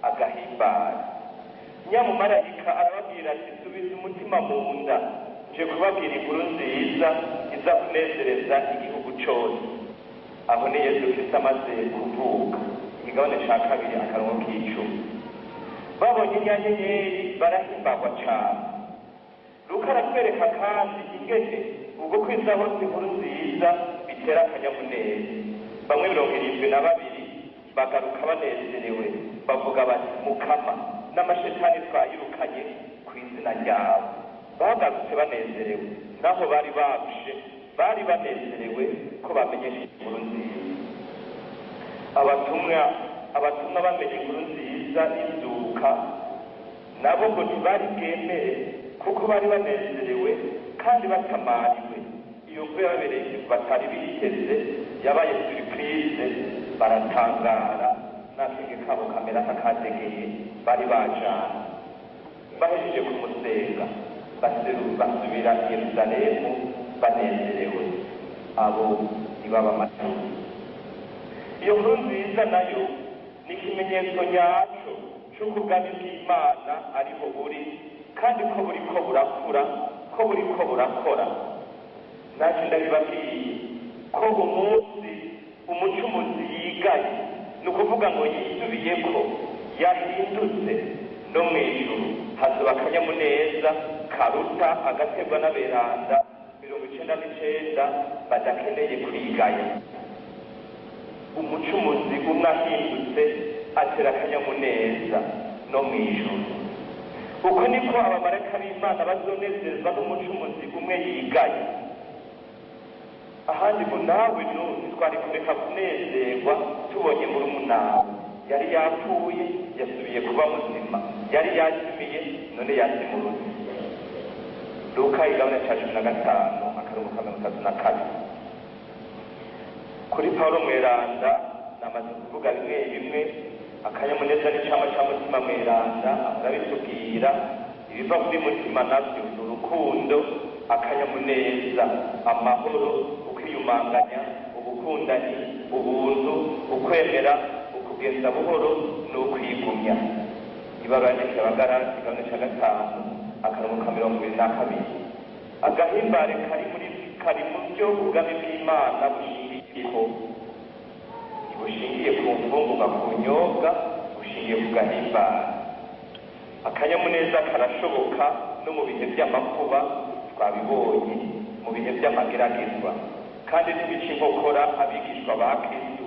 Agahimbara. Nyamumarayika arababwira ati: "Subiza umutima mu nda, nje kubabwira inkuru nziza iza kunezereza igihugu cose." Aho ni Yesu Kristo amaze kuvuka, igabane ca 2 akarongo k'10. Babonye inyanyenyeri barahimbagwa cane. Luka aratwereka kandi ingene ubwo kwiza hose inkuru nziza bitera akanyamuneza. Bamwe 72 bagaruka banezerewe, bavuga bati: "Mukama, n'amashetani twayirukanye ku izina ryawe." Bagarutse banezerewe, naho bari barushe, bari banezerewe ko bamenyesheje inkuru nziza. Abatumwa bamenye inkuru nziza izuka, nabo ngo ntibari bwemere, kuko bari banezerewe kandi batamariwe. Iyo nkuru yababereye ikintu batari biteze, yabaye surprise, baratangara, n'akenge kabo kamera nk'akadegeye bari bajana. Bahejeje kumusenga, basubira i Yerusalemu banezerewe. Abo ntibaba amaturo. Iyo nkuru nziza nayo ni ikimenyetso nyaco c'uko ubwami bw'Imana ariho buri, kandi ko buriko burakura, ko buriko burakora. Naje ndabibabwiye ko umunsi umucumuzi yigaye, ni ukuvuga ngo yisubiyeko, yahindutse, no mw'ijuru hazoba akanyamuneza karuta agaterwa n'aberanda 99 badakeneye kwigaya. Umucumuzi umwe ahindutse atera akanyamuneza no mw'ijuru. Uko niko abamarayika b'Imana bazonezezwa n'umucumuzi umwe yigaye. Ahandi ngo nawe ntitwari kureka kunezerwa tubonye murumunawe yari yapfuye yasubiye kuba muzima, yari yazimiye none yazimurutse. Luka igabane ca 15 akarongo ka 32. Kuri Paulo mweranda namaze kuvuga bimwe bimwe. Akanyamuneza n'icamwa ca Mutima Mweranda, arabitubwira. Ibiva kuri Mutima navyo ni urukundo, akanyamuneza, amahoro, ukwiyumanganya, ubukundanyi, ubuntu, ukwemera, ukugenza buhoro n'ukwigumya. Ibaruwa yandikiye Abagalati igabane ca 5 akarongo ka 22. Agahimbare kari muri kari mu byo ubwami bw'Imana bushingiyeko, ntibushingiye ku mfungurwa, ku nyobwa, bushingiye ku gahimbare. Akanyamuneza karashoboka no mu bihe by'amakuba, twabibonye mu bihe by'amageragezwa, kandi ntibica inkokora abigishwa ba Kristu,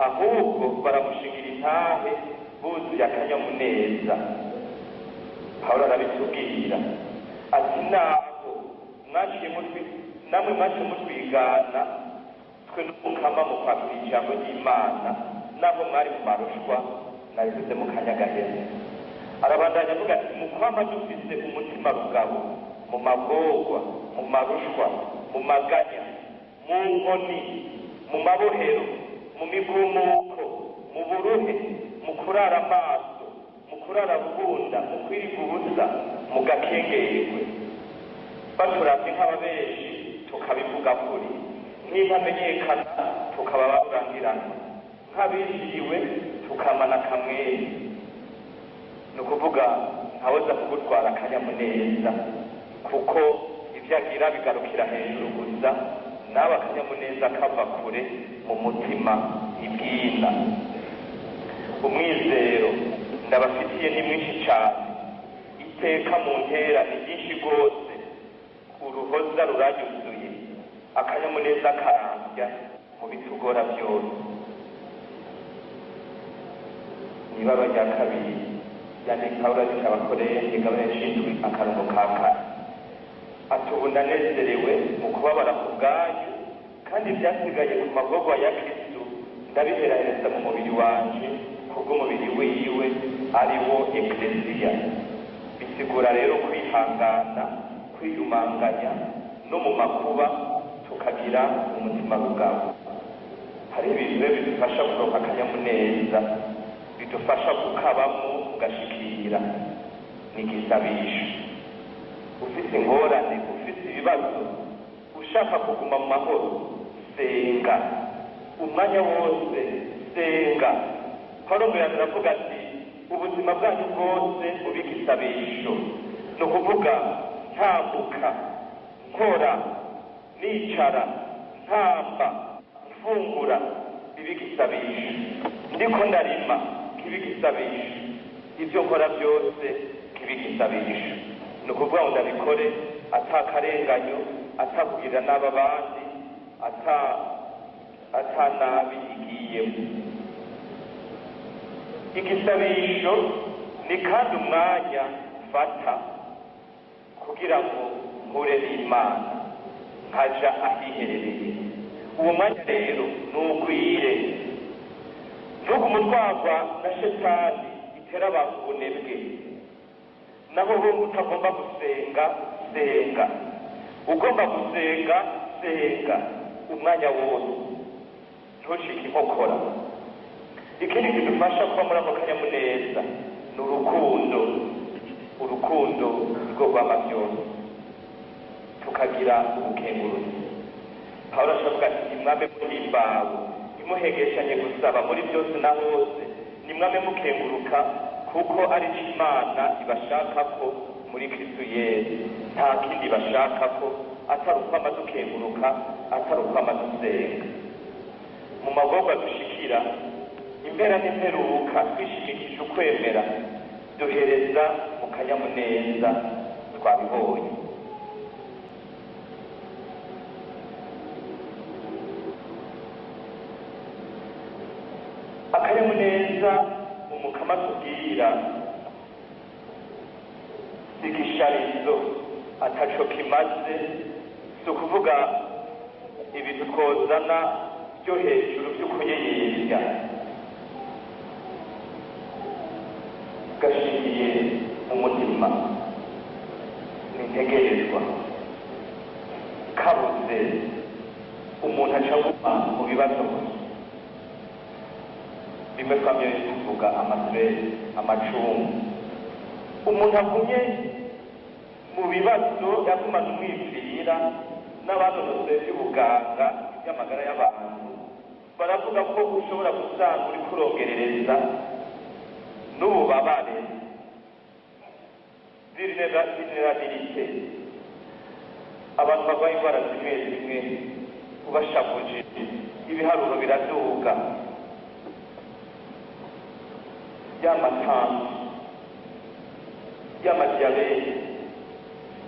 ahubwo baramushingira intahe buzuye akanyamuneza. Pawulo arabitubwira ati: "Naho mwaciye mutwi, namwe mwaciye mutwigana twe n'Umukama mu kwakira ijambo ry'Imana." Naho mwari mu marushwa, nabivuze mu kanya gaheze. Arabandanya avuga ati: mu kwama dufise umutima rugabo mu magorwa, mu marushwa, mu maganya, mu nkoni, mu mabohero, mu migumuko, mu buruhe, mu kurara amaso, mu kurara bugunda, mu kwiriga ubusa, mu gakengerwe, baturavye nk'ababeshi tukabivuga kuri, nk'intamenyekana tukaba barurangiranwa, nk'abishyiriwe tukamana kamwezi. Ni ukuvuga ntawoza kugutwara akanyamuneza, kuko ibyo agira bigarukira hejuru gusa, nawe akanyamuneza kava kure mu mutima ibwina. Umwizero ndabafitiye ni mwinshi cyane, iteka mu ntera ni ryinshi rwose, uruhoza ruranyuzuye, akanyamuneza karambya mu bitugora byose. Ni ibara rya kabiri yandika Pawulo yandika Abakorenti igabane c'indwi akarongo ka kane, ati: ubu ndanezerewe mu kubabara ku bwanyu, kandi ibyasigaye ku magorwa ya Kristu ndabiherahereza mu mubiri wanje kubw'umubiri wiwe, ari wo Ekleziya. Bisigura rero kwihangana, kwiyumanganya no mu makuba, tukagira umutima rugabo. Hari ibintu rero bidufasha kuronka akanyamuneza, bidufasha kukabamo ugashikira, ni igisabisho. Ufise ingorane, ufise ibibazo, ushaka kuguma mu mahoro, senga umwanya wose, senga. Pawulo mweranda aravuga ati: ubuzima bwanyu bwose bube igisabisho. Ni ukuvuga ntambuka, nkora, nicara, ntamba, mfungura, bibe igisabisho. Ndiko ndarima, kibe igisabisho. Ibyo nkora byose kibe igisabisho. Ni ukuvuga ngo ndabikore atakarenganyo, atakugirira nabi abandi, ata nabi igiyemo. Igisabisho ni kandi umwanya mfata kugira ngo mpure n'Imana, nkaja ahiherereye. Uwo mwanya rero nugwire, ntugume utwarwa na shetani itera abantu ubunebwe. Naho wumva utagomba gusenga, senga. Ugomba gusenga, senga umwanya wose, ntucike inkokora. Ikindi kidufasha kuba muri ako kanyamuneza ni urukundo. Urukundo rwo rwama byose, tukagira ubukenguruzi. Pawulo ashavuga ati: nimwame muhimbawe, ntimuhegeshanye gusaba muri byose na hose, nimwame mukenguruka, kuko ari cyo Imana ibashaka ko muri Kristu Yesu. Nta kindi bashaka ko atari ukwama dukenguruka, atari ukwama dusenga. Mu magorwa dushikira, impera n'imperuka, twishimikije ukwemera, duhereza mu kanyamuneza, twabibonye. Akanyamuneza umukama tubwira si igisharizo ataco kimaze, si ukuvuga ibintu twozana byo hejuru vy'ukuyeyerya. Gashingiye mu mutima, ni integerezwa. Kabuze, umuntu aca aguma mu bibazo gusa, bimwe twamye tuvuga, ama stress, amacungu. Umuntu agumye mu bibazo yagumana umwipfira. N'abanonosoye by'ubuganga by'amagara y'abantu baravuga ko ushobora gusanga uri kurongerereza n'ububabare, vulnerabilité. Abantu barwaye indwara zimwe zimwe, ubashavuje, ibiharuro biraduga, y'amatansi, y'ama diabète,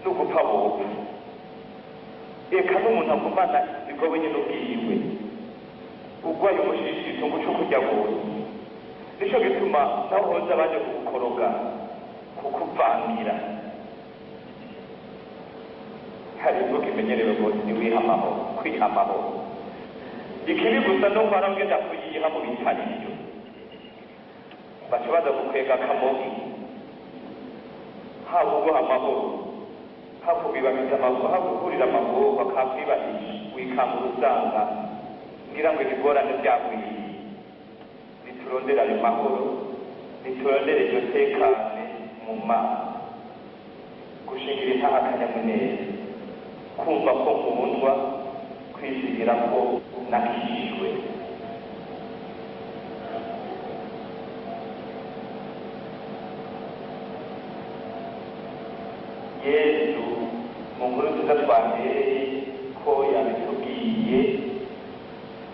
no gupfa bopfa. Eka n'umuntu agumana inzigo wenyine ubwiwe, urwaye umushishito ngo uce kurya wose. Nico gituma naho hoza baje kugukoroga, kukuvangira, hari imvugo imenyerewe ngo niwiha amahoro. Kwiha amahoro, ikibi gusa no kwara ugenda kuyiha mu bitari byo. Baca baza gukwega akamogi, haba uguha amahoro, haba kubibagiza amaguru, haba gukurira amaguru bakakwibagisha, wikangura usanga ngira ngo ibigorane byagwiriye. Niturondere ayo mahoro, niturondere iryo tekane mu Mana. Gushingira intaha akanyamuneza, kumva ko nkundwa, kwizigira ko nakijijwe. Yesu mu nkuru nziza twahereye ko yabitubwiye,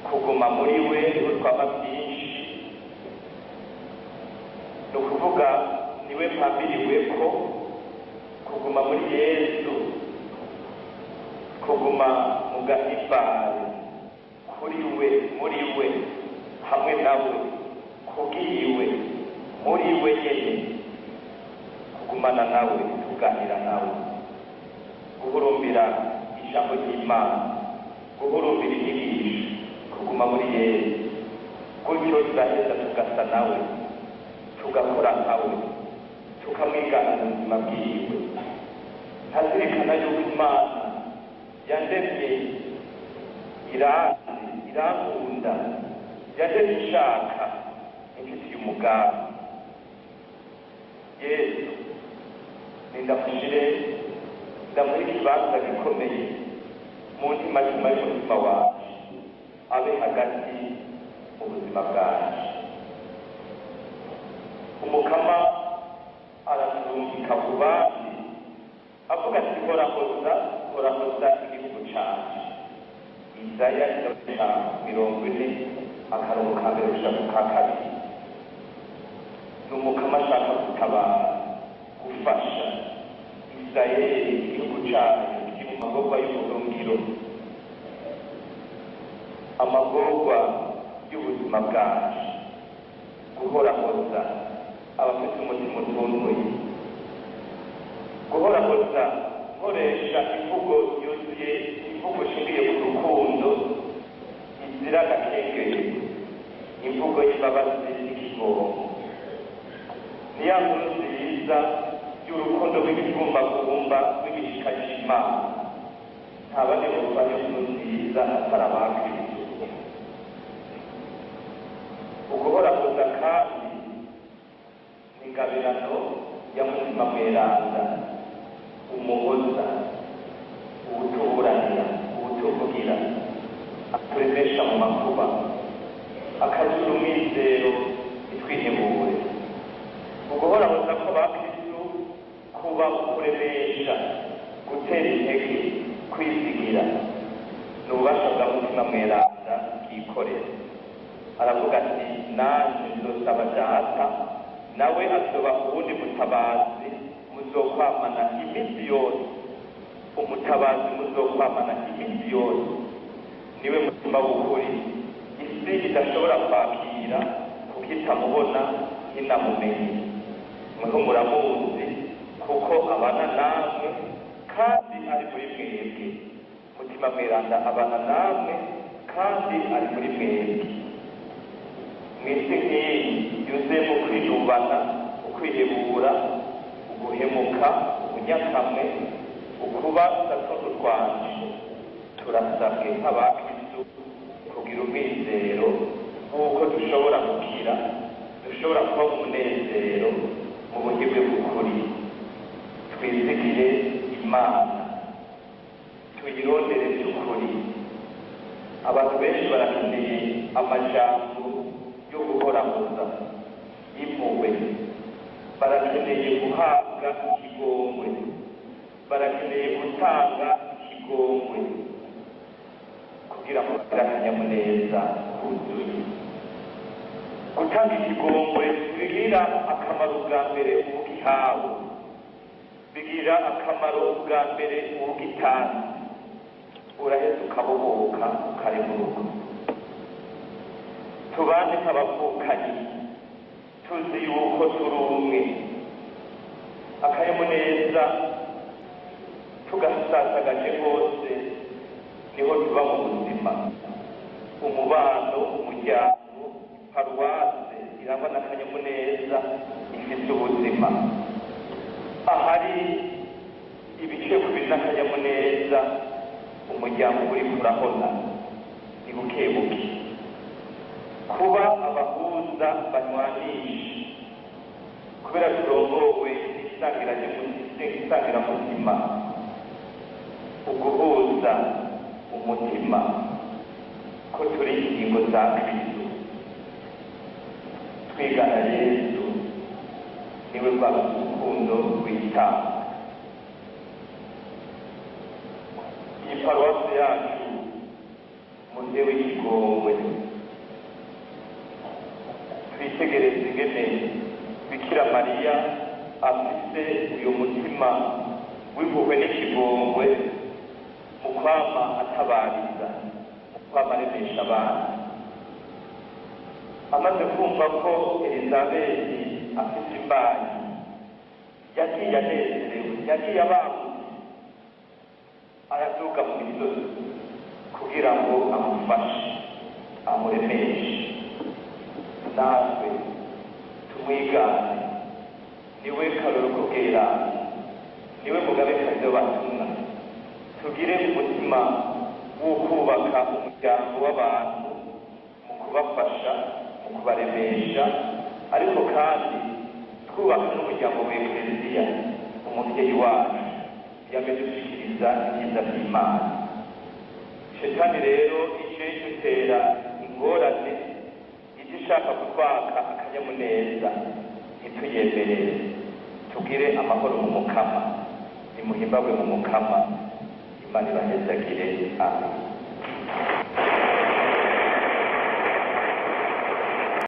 kuguma muri we niho twaba byinshi. Ni ukuvuga niwe mpambiriwe ko kuguma muri Yesu, kuguma mu gahimbare kuri we, muri we, hamwe nawe, kubwiwe, muri we nyene, kugumana nawe, tuganira nawe, guhurumbira ijambo ry'Imana, guhurumbira inyigisho, kuguma muri Yesu. Gutyo turaheza tugasa nawe, tugakora nkawe, tukamwigana mu buzima bwiwe. Ntazirikana yuko Imana yandemye iranzi, irankunda, yandemye ishaka, imfitiye umugambi. Yesu nindamushire, ndamuha ikibanza gikomeye mu ntimatima y'umutima wanje, abe hagati mu buzima bwanje. Umukama araturungika ku bandi avuga ati: horahoza, horahoza igihugu canje. Isaya ca 40 akarongo ka mbere gushika ku ka kabiri. Ni Umukama ashaka gutabara, gufasha Isirayeli, igihugu cayo kiri mu magorwa y'ubuhungiro, amagorwa y'ubuzima bwacu. Guhorahoza abafite umutima utuntuye, guhorahoza nkoresha imvugo yuzuye, imvugo ishingiye ku rukundo izira agakengeri, imvugo y'imbabazi n'ikigongo. Ni ya nkuru nziza y'urukundo rw'ibigumbagumba rw'igishika c'Imana. Nta bandi bumva iyo nkuru nziza atari abakristo. Uguhorahoza kandi ni ingabirano ya Mutima Mweranda, umuhoza, uwutuburanira, uwutuvugira, aturemesha mu makuba, akazura umwizero ntitwihebure. Uguhorahoza kw'abakristo kuba ukuremesha, gutera intege, kwizigira. Ni ububasha bwa Mutima Mweranda bwikorera. Aravuga ati: nanje nzosaba Data, nawe azoba uwundi mutabazi muzokwamana iminsi yose. Umutabazi muzokwamana iminsi yose niwe Mutima w'ukuri, isi idashobora kwakira kuko itamubona ntinamumenye. Mweho muramuzi kuko abana namwe kandi ari muri mwebwe. Mutima Mweranda abana namwe kandi ari muri mwebwe. Mw'isi nk'iyi yuzuyemo kwinubana, ukwihebura, uguhemuka, ubunyakamwe, ukuba satuntu twanje, turasabwe nk'abakristo kugira umwizero w'uko dushobora gukira, dushobora kuba mu munezero mu buryo bw'ukuri. Twizigire Imana, tuyirondere by'ukuri. Abantu benshi barakeneye amajambo yo guhorahoza y'impuhwe, barakeneye guhabwa ikigongwe, barakeneye gutanga ikigongwe kugira ngo bagire akanyamuneza kuzuye. Gutanga ikigongwe bigira akamaro bwa mbere uwugihawe, bigira akamaro bwa mbere uwugitanze. Uraheza ukabohoka, ukaremuruka. Tubane nk'abavukanyi, tuzi yuko turi umwe. Akanyamuneza tugasasagaje hose, niho tuba mu buzima. Umubano, umuryango, paruwase. irangwa n'akanyamuneza ifite ubuzima. Ahari ibice kubiri n'akanyamuneza, umuryango uri kurahona ni buke buke. Kuba abahuza banywanisha, kubera turongowe n'isangiramutima, uguhuza umutima ko turi ingingo za Kristo, twigana Yesu, niwe rwa rukundo rwitanga. Iyi paruwasi yacu, muze w'ikigongwe, twitegereze ingene Bikira Mariya afise uyu mutima w'impuhwe n'ikigongwe mu kwama atabariza, mu kwama aremesha abantu. Amaze kumva ko Elizabeti afite imbanyi, yagiye anezerewe, yagiye abangutse, araduga mu misozi kugira ngo amufashe, amuremeshe. Natwe tumwigane, niwe karoro k'ubweranda, niwe mugabekazi w'abatumwa. Tugire umutima wo kubaka umuryango w'abantu mu kubafasha, mu kubaremesha, ariko kandi twubaka n'umuryango wa Ekleziya, umubyeyi wacu yamaze gushyikiriza ibyiza by'Imana. Shetani rero ije idutera ingorane, ije ishaka kutwaka akanyamuneza, ntituyemerere. Tugire amahoro mu Mukama. Nimuhimbagwe mu Mukama. Imana ibahezagire. Amen.